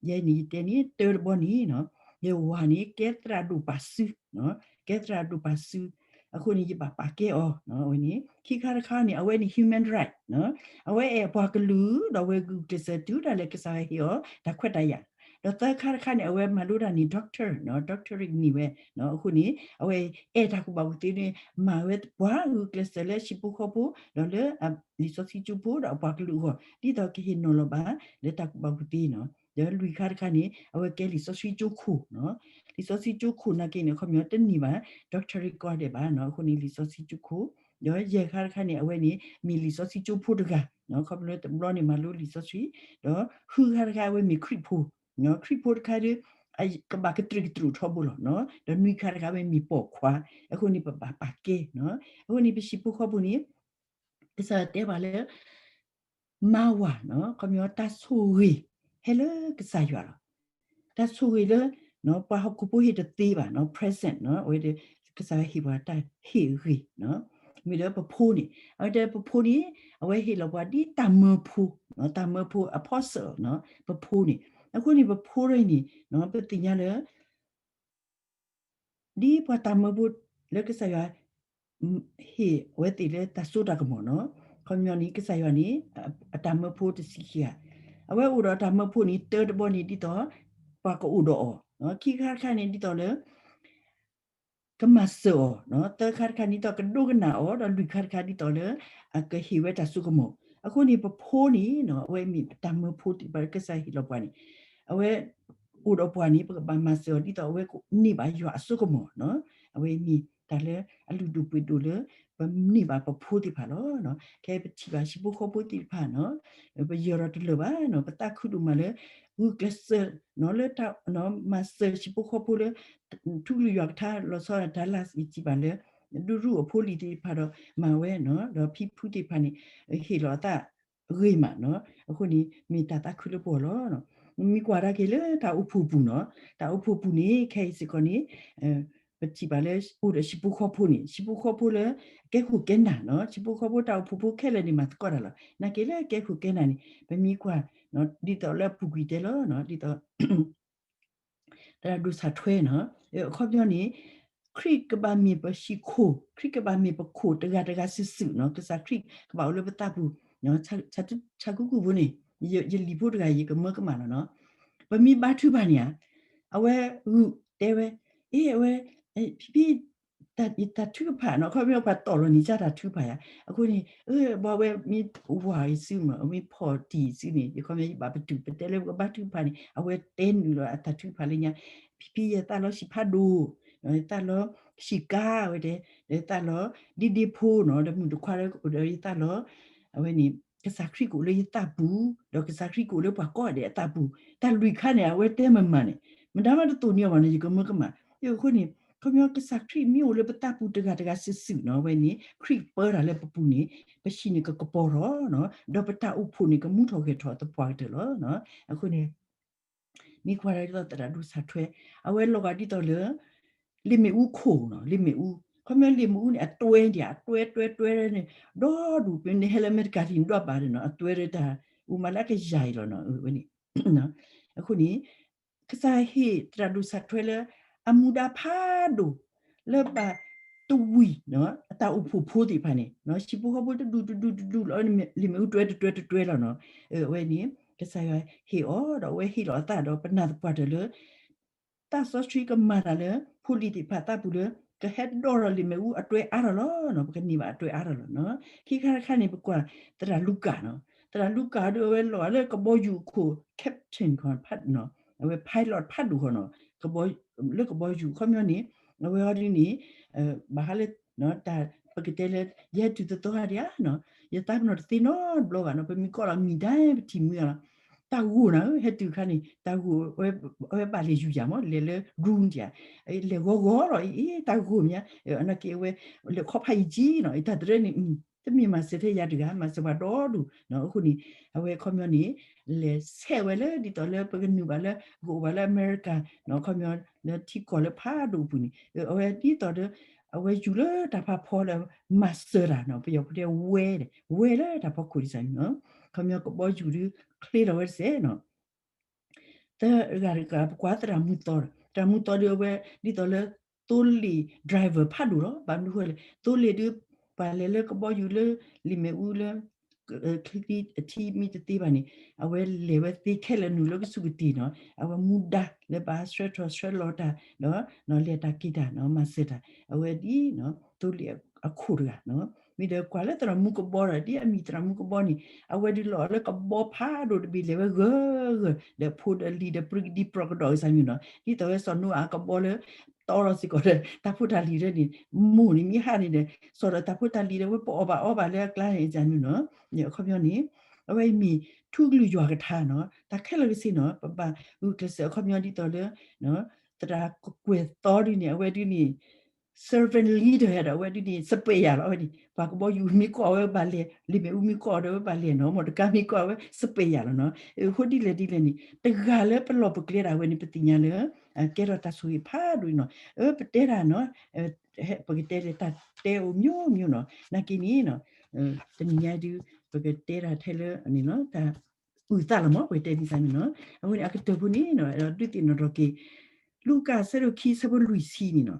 ယဲန့ၣ်ယတဲန့ၣ် တၢတဘီန့ၣ် ယဝၤန့ၣ် ကဲသရၣ်ဒိၣ်ပာ်စု ကဲသရၣ်ဒိၣ်ပာ်စု အဃိန့ၣ် ယဘၣ်ပာ်ကဲအီၤ အဝဲန့ၣ် ခံခါတခါန့ၣ် အဝဲန့ၣ် human right အဝဲအဲၣ်အပှၤကလုာ် ဒီးအဝဲဂုာ်ကျဲးစၢးတုၤဒၣ်လဲာ်ကစၢ်ယွၤဟ့ၣ်အီၤ တၢ်ခွဲးတၢ်ယာ် ဒီးသၢခါတခါန့ၣ် အဝဲမၤလိတၢ်န့ၣ် doctor နီၤ doctorate န့ၢ်ဝဲ အဃိန့ၣ် အဝဲအဲၣ်တၢ်ကူၣ်ဘၣ်ကူၣ်သ့န့ၣ် မၤဝဲပှၤဂုာ်ကျဲးစၢးလၢဟံၣ်ဖိဃီဖိ ဒီးလၢလံာ်စီဆှံကၠိဖိ ဒီးအပှၤကလုာ်အဂီၢ် ဒ်သိးကဟ့ၣ်နီၤလီၤဘၣ် လၢတၢ်ကူၣ်ဘၣ်ကူၣ်သ့နီၤ ဒီးလွံၢ်ခါတခါန့ၣ် အဝဲကဲလံာ်စီဆှံကၠိခိၣ်နီၤ လံာ်စီဆှံကၠိခိၣ်နာ်က့န့ၣ် ခီပညီတန့ၢ်ဘၣ် doctorate ကိးဂၤဒဲးဘၣ်နီၤ အဃိန့ၣ် လံာ်စီဆှံကၠိခိၣ် ဒီးယဲၢ်ခါတခါန့ၣ် အဝဲန့ၣ် မ့ၢ်လံာ်စီဆှံကၠိဖိတဂၤ ခီဖျိတဘျီန့ၣ် မၤလိလံာ်စီဆှံ ဒီးဃုခါတခါ အဝဲမ့ၢ်ခရံာ်ဖိ ခရံာ်ဖိတခါဒီး ကဘၣ်ကတြူၢ်ကတြူၢ်ထီဘိလီၤနီၤ ဒီးနွံခါတခါ အဝဲမ့ၢ်ပိာ်ခွါ အဃိန့ၣ် ပဘၣ်ပာ်ကဲနီၤ အဃိန့ၣ် ပဟံၣ်ဖိဃီဖိန့ၣ် ကစၢ်ယွၤတဲပှၤလၢ မါဝၤနီၤ ခီပညီတၢ်ဆိၣ်ဂ့ၤ ဟဲလၢကစၢ်ယွၤလီၤ တၢ်ဆိၣ်ဂ့ၤလၢ ပှၤဟီၣ်ခိၣ်ဖိဟ့ၣ်တသ့ဘၣ်နီၤ present နီၤ အဝဲဒီး ကစၢ်ယွၤဟ့ၣ်ပှၤတၢ်ဟ့ၣ်ဂ့ၤနီၤ မ့ၢ်လၢပဖိန့ၣ် အဝဲတဲပဖိန့ၣ် အဝဲဟ့ၣ်လီၤပှၤဒ်တၢ်မၢဖိ တၢ်မၢဖိ apostle နီၤ ပဖိန့ၣ် အဃိန့ၣ် ပဖိရၢ်အံၤန့ၣ် ပသ့ၣ်ညါလၢ ဒ်ပှၤတၢ်မၢဖိလၢကစၢ်ယွၤ ဟ့ၣ်အဝဲသ့ၣ်လၢတၢ်စိတၢ်ကမီၤနီၤ ခီပညီန့ၣ် ကစၢ်ယွၤန့ၣ် အတၢ်မၢဖိတဆံးခံဂၤ အဝဲအိၣ်ဒီးတၢ်မၢဖိန့ၣ် တၢတဘီန့ၣ် ဒ်သိး ပှၤကအိၣ်ဒီးအီၤ ခံခါတခါန့ၣ် ဒ်သိးလၢ ကမၤစၢၤအီၤ သၢခါတခါန့ၣ် ဒ်သိးကဒိကနၣ်အီၤ ဒီးလွံၢ်ခါတခါဒ်သိးလၢ အကဟ့ၣ်ဝဲတၢ်စိကမီၤ အဃိန့ၣ် ပဖိန့ၣ် အဝဲမ့ၢ်တၢ်မၢဖိသ့ၣ်တဖၣ်လၢကစၢ်ဟ့ၣ်လီၤပှၤန့ၣ် အဝဲ အိၣ်ဒီးပှၤန့ၣ် ပကဘၣ်မၤစၢၤအီၤ ဒ်သိးအဝဲကန့ၢ်ဘၣ်ယွၤအစိကမီၤ အဝဲမ့ၢ်တၢ်လၢအလုၢ်ဒိၣ်ပှ့ၤဒိၣ်လၢ ပန့ၢ်ဘၣ်ပဖိသ့ၣ်တဖၣ်လီၤ. ခဲအံၤပထံၣ်ဘၣ်ဟံၣ်ဖိဃီဖိသ့ၣ်တဖၣ်နီၤ ပယၢၤဒီးတလၢာ်ဘၣ်နီၤ ပသးခုဒိၣ်မးလၢ ဂုာ်ကျဲးစၢးနီၤ လၢတၢ်မၤစၢၤဟံၣ်ဖိဃီဖိလၢ ထူကလုၢ်ယွၤကထါ လီၤဆီဒၣ်တၢ်လၢယထံၣ်ဘၣ်လၢ ဒူရူၢ်အဖိလံၤသ့ၣ်တဖၣ်ဒီးမၤဝဲနီၤ ဒီးဖံဖုသ့ၣ်တဖၣ်န့ၣ် ဟ့ၣ်လီၤအသးဂ့ၤမးနီၤ အဃိန့ၣ် မ့ၢ်တၢ်သးခုလၢပဂီၢ်လီၤ. မ့ၢ်ကွၢ်ဒၣ်က့ၤလၢတၢ်အိၣ်ဖှိၣ်ပူၤနီၤ တၢ်အိၣ်ဖှိၣ်ပူၤန့ၣ် ခဲအံၤစ့ၢ်ကီးန့ၣ် ပထံၣ်ဘၣ်လၢအိၣ်ဒီးဟံၣ်ဖိဃီဖိန့ၣ် ဟံၣ်ဖိဃီဖိလၢ ကဲခိၣ်ကဲနၢ်နီၤ ဟံၣ်ဖိဃီဖိတၢ်အိၣ်ဖှိၣ်ဖိခဲလၢာ်န့ၣ် မၤသကိးတၢ်လီၤ. နာ်က့လၢကဲခိၣ်ကဲနၢ်န့ၣ် ပမ့ၢ်ကွၢ် ဒ်သိးလၢအပူၤကွံာ်တဲလီၤ ဒ်သိး သရၣ်ဒိၣ်ဆၣ်ထွဲနီၤ အခီပညီန့ၣ် ခရံာ်ကဘၣ်မ့ၢ်ပဟံၣ်ခိၣ် ခရံာ်ကဘၣ်မ့ၢ်ပခိၣ်တဂၤတဂၤစုာ်စုာ်နီၤ ကစၢ်ခရံာ်ကဘၣ်အိၣ်လၢပသးပူၤ ဆၣ်ကူကူၣ်ဖိန့ၣ် ယလံာ်ဖိတဂၤ ယကမၢကမၣ်လီၤနီၤ ပမ့ၢ်ဘါထုကဖၣ်န့ၣ်ဧါ, အဝဲဂုာ်တဲဝဲ, အ့ အဝဲ ဖံဖံ တၢ်ထုကဖၣ်နီၤ, ခီဖျိပှၤတီၢ်လီၤန့ၢ်ကၢ်တၢ်ထုကဖၣ်ယါ, အဃိန့ၣ် ဘၣ်ဝဲမ့ၢ်ဝၤအံၤစုမး မ့ၢ်ဖီၣ်တံၢ်အံၤစုန့ၣ် ယခီပညီယဘၣ်ပတုာ် ပတဲလၢပကဘါထုကဖၣ်န့ၣ် အဝဲတဲနုာ်လီၤအတၢ်ထုကဖၣ်လၢညါ, ဖံဖံယသးလီဆံးဖးဒိၣ်, ယသးလီဆံးကါဝဲတဲ, ဒီးယသးလီဒ့ဒ့ဖိနီၤ, ဒီးမုၣ်တခွါဒီးယသးလီ အဝဲန့ၣ် ကစၢ်ခရံာ်ကအိၣ်လၢယသးပူၤ, ဒီးကစၢ်ခရံာ်ကအိၣ်လၢပှၤကိးဂၤဒဲးအသးပူၤ, တၢ်လွံၢ်ခါန့ၣ် အဝဲတဲမၤမၤန့ၣ် မတၤမးတသိၣ်န့ၢ်အီၤဘၣ်န့ၣ် ယကမၢကမၣ်. အဃိန့ၣ် ခီပညီကစၢ်ခရံာ်မ့ၢ်အိၣ်လၢပသးပူၤတဂၤတဂၤစုာ်စုာ်နီၤ, အဝဲန့ၣ် ခရံာ်ပၢတၢ်လၢပပူၤန့ၣ် ပဟံၣ်န့ၣ်ကကပီၤထီၣ်, ဒီးပတၢ်အိၣ်ဖှိၣ်န့ၣ် ကမူထီၣ်ဂဲၤထီၣ်သပှၢ်ကတၢၢ်လီၤ. အဃိန့ၣ် မ့ၢ်ကွၢ်ဒ်သိးသရၣ်ဒိၣ်စၢ်ထွဲ အဝဲလီၤဂာ်ဒ်သိးလၢ လ့ၣ်မ့ၣ်အူခိၣ်နီၤ, လ့ၣ်မ့ၣ်အူ, ခီပညီလ့ၣ်မ့ၣ်အူန့ၣ် အတွဲဒံး အတွဲတွဲတွဲန့ၣ် ဒီဒူၣ် ပမ့ၢ်ဟဲလၢအမဲရကၤထံးန့ၣ် ဒွးဘၣ်ဒီးနီၤ, အတွဲဒီးတၢ်အိၣ်မးလၢအကယၤအံၤလီၤနီၤ, ဝဲန့ၣ် အဃိန့ၣ် ကစၢ်ဟ့ၣ်သရၣ်ဒိၣ်စၢ်ထွဲလၢ အမူဒါဖးဒိၣ် လၢဘၣ်တဝံၤ အတၢ်အိၣ်ဖှိၣ်ဖိသ့ၣ်တဖၣ်န့ၣ် ဟံၣ်ဖိဃီဖိတဒူၣ်တဒူၣ်တဒူၣ်လီၤ, လ့ၣ်မ့ၣ်အူတွဲတတွဲတတွဲလီၤနီၤ, အဝဲန့ၣ် ကစၢ်ယွၤဟ့ၣ်အီၤ ဒီးအဝဲဟ့ၣ်လီၤအသးဒီးပနၢ်သပှၢ်တၢၢ်လၢ သးစီဆှံကမၤတၢ်လၢ ဖိလံၤသ့ၣ်တဖၣ်သးပူၤလၢ ကဟဲဒိးထီၣ်လ့ၣ်မ့ၣ်အူအတွဲအါထီၣ်လီၤနီၤ, ပကန့ၢ်ဘၣ်အတွဲအါထီၣ်လီၤနီၤ. ခံခါတခါန့ၣ် ပကွၢ်သရၣ်လူၤကၣ်နီၤ, သရၣ်လူၤကၣ်ဒီးအဝဲလီၤလၢကဘီယူၤအခိၣ် captain အဝဲ pilot ဖးဒိၣ်ဃီနီၤ, လၢကဘီယူၤခီပညီန့ၣ် အဝဲအီၤဒ်န့ၣ် ဘၣ်ဃးလၢ တၢ်ပကတဲလၢ ယဟဲတုၤသသီဧါဒံးဧါနီၤ, ယသးပ့ၤနီၣ်တသ့နီတဘျီဘၣ်နီၤ, ပမ့ၢ်ကိးလီၤမံၤဒၣ် ပထံၣ်မုာ်လီၤ, တၢ်ဂိၢ်နၤဧၢ, ဟဲတုၤအခါန့ၣ် တၢ်ဂိၢ် အဝဲဘၣ်လဲၤယူၤယၤမး လဲၤလၢ room တယၤ, လဲၤဂီၤဂီၤလီၤအံၤ တၢ်ဂိၢ်မ့ၢ်ဧါ, နာ်က့အဝဲ လဲၤခီဖးယံၤကံနီၤ, တၢ်တရၢန့ၣ် တမ့ၢ်မၤစၢၤထဲယၤတဂၤ မၤစၢၤပှၤဒီဒူၣ်နီၤ, အဃိန့ၣ် အဝဲခီပညီန့ၣ် လဲၤဆဲးဝဲလၢဒ်သိးလၢပကနုာ်ဘၣ်လၢ ကအိၣ်ဘၣ်လၢအမဲရကၤနီၤ, ခီပညီလၢထံကီၢ်လၢဖးဒိၣ်အပူၤန့ၣ် အဝဲဒ်သိးဒီး အဝဲယူၤလၢတၢ်ဖးဖီလၢ မၤစၢၤတၢ်နီၤ, ပယီၤဖိတဲဝဲဒီး ဝဲလၢတၢ်ဖီခိၣ်ဒ်စၢ်န့ၣ်နီၤ, ခီပညီကဘီယူၤဒုးချ့ထီၣ်ဝဲတစဲးနီၤ တဂၤတဂၤ ပကွၢ်သရၣ်မူသီဒီး သရၣ်မူသီဒီးအဝဲ ဒ်သိးလၢ သိလ့ၣ် driver ဖးဒိၣ်လီၤ. ဘၣ်မနုၤဃိလဲၣ် သိလ့ၣ်ဒုး ပှၤလဲၤလၢကဘီယူၤလၢ လ့ၣ်မ့ၣ်အူလၢ ချံအထံမ့ၢ်တသ့ဘၣ်န့ၣ် အဝဲလဲၤဝဲသ့ခဲလၢာ်နုာ်လၢကစူးကတ့ၢ်နီၤ, အဝဲမူဒါလၢဘၣ်ဆှၢထီၣ်ဆှၢလီၤတၢ်ဒီး လဲၤတၢ်က့ၤတၢ်နီၤ မၤစၢၤတၢ် အဝဲဒ် သိလ့ၣ်အခိၣ်တဂၤနီၤ, မ့ၢ်ဒီးကွၢ်လၢသရၣ်မူကဘီဒီး ဒ်အမံၤသရၣ်မူကဘီန့ၣ် အဝဲဒုးလီၤလၢကဘီဖးဒိၣ်တဘ့ၣ်လဲၤဝဲဂၢၢ်ဂၢၢ် ဒီးဖိဒီးလံၤဒီးပြံကဒံပြံကဒီးကစၢ်မုၢ်နီၤ, ဒ်သိးဝဲစီၤနိအၤကဘီလၢ တီလီၤစ့ၢ်ကီးဒီး တၢ်ဖိတၢ်လံၤဒီးန့ၣ် မိၢ်န့ၣ်မ့ၢ်ဟးန့ၣ်ဒီး စီၤဒီးတၢ်ဖိတၢ်လံၤဒီး ဝဲပအီၣ်ဘၣ်အီဘၣ်လၢအကျါန့ၣ် ကစၢ်မုၢ်နီၤ, အခီပညီန့ၣ် အဝဲအံၤမ့ၢ်ထူကလုၢ်ယွၤကထါနီၤ, တၢ်ခဲလၢာ်ကဆ့နီၤ ပဘၣ်ဂုာ်ကျဲးစၢးအခီပညီဒ်သိးလၢ သရၣ်ကကွဲၢ်သီဒုန့ၣ် အဝဲဒုန့ၣ် servant leader ဒီးအဝဲဒုန့ၣ် စပဲးယၤလီၤ အဝဲန့ၣ် ပှၤကဘီယူၤမ့ၢ်ကိးအဝဲဘၣ်လဲၤ လ့ၣ်မ့ၣ်အူမ့ၢ်ကိးအီၤဒီးအဝဲဘၣ်လဲၤနီၤ, မ့ၢ်တကါမ့ၢ်ကိးအဝဲစပဲးယၤလီၤနီၤ, အဃိဒ်လဲၣ်ဒ်လဲၣ်န့ၣ် တဂၤလၢပလီၢ်ပကျဲဒၣ်ဝဲန့ၣ် ပသ့ၣ်ညါလၢ ကဲထီၣ်တၢ်ဆိၣ်ဂ့ၤဖးဒိၣ်နီၤ, အၢ ပတဲတၢ်နီၤ ပကတဲလၢတၢ်တဲအိၣ်မျိုးမျိုးနီၤ, နာ်က့န့ၣ် တနံၤညါဒု ပကတဲတၢ်ထဲလၢန့ၣ်လီၤ တၢ်အုၣ်သးလီၤမး ပကတဲဒ်သိးန့ၣ်နီၤ, အဃိန့ၣ် အကတၢၢ်ဖိန့ၣ်နီၤ ဒုးသ့ၣ်နီၣ်ထီၣ်က့ၤ လူၤကၣ်အဆၢဒိၣ်ခံ အဆၢဖိလွံၢ်ဆံန့ၣ်နီၤ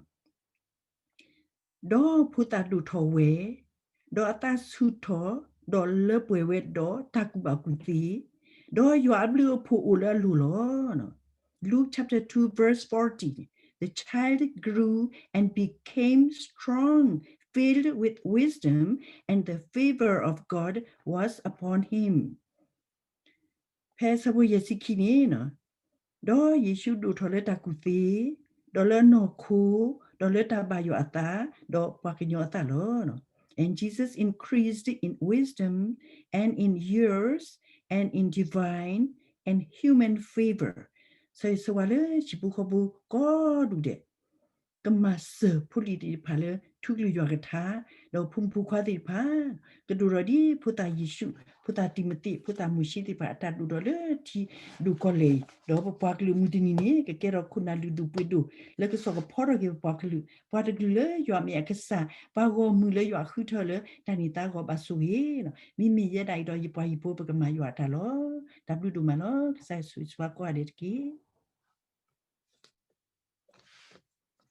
ဒီးဖိသၣ်ဒိၣ်ထီၣ်ဝဲ, ဒီးအသးဆူၣ်ထီၣ်, ဒီးလၢပှဲၤဝဲဒီးတၢ်ကူၣ်ဘၣ်ကူၣ်သ့, ဒီးယွၤအဘျုးအဖှိၣ်အိၣ်လၢအလိၤလီၤ. Luke chapter two verse forty, the child grew and became strong, filled with wisdom, and the favor of God was upon him. ဖဲဆၢဖိယဲၢ်ဆံခံန့ၣ်, ဒီးယ့ၣ်ၡူးဒိၣ်ထီၣ်လၢတၢ်ကူၣ်သ့, ဒီးလၢနီၢ်ခိ, ဒီးလၢတၢ်ဘၣ်ယွၤအသး, ဒီးပှၤကညီအသးလီၤ. And Jesus increased in wisdom and in years and in divine and human favor. ဆၢဂ့ၤဆၢဝါလၢဟံၣ်ဖိဃီဖိကိးဒူၣ်ဒဲး ကမၤစၢၤဖိလံၤသ့ၣ်တဖၣ်လၢထူကလုၢ်ယွၤကထါ, ဒီးဖိမုၣ်ဖိခွါသ့ၣ်တဖၣ် ကဒိၣ်ထီၣ်ဒ်ဖိသၣ်ယ့ၣ်ၡူး, ဖိသၣ်တံၤမသ့း, ဖိသၣ်မိၤၡ့သ့ၣ်တဖၣ် အတၢ်ဒိၣ်ထီၣ်လၢထံဒိၣ်ကီၢ်လဲၢ်အံၤ, ဒီးပပှၤကလုာ်မုၢ်တနံၤန့ၣ် ကကဲထီၣ်ခိၣ်နၢ်လုၢ်ဒိၣ်ပှ့ၤဒိၣ် လၢကဆီၣ်ကဖီထီၣ်က့ၤပပှၤကလုာ်, ပှၤတကလုာ်လၢယွၤမ့ၢ်အကစၢ်, ပှၤဂီၢ်မုၢ်လၢယွၤဃုထၢလၢတၢ်န့ၢ်သါဂီၢ်ဘၣ်ဆိၣ်ဂ့ၤလီၤ. မ့မ့ၢ်ယဲဒၣ်အံၤဒီးယပှၤဟံၣ်ဖိ ပကမၤယွၤအတၢ်လီၤ. တၢ်ဘျုးဒိၣ်မးလီၤ. ကစၢ်ယွၤဆိၣ်ဂ့ၤဆိၣ်ဝါကိးဂၤဒဲးတက့ၢ်.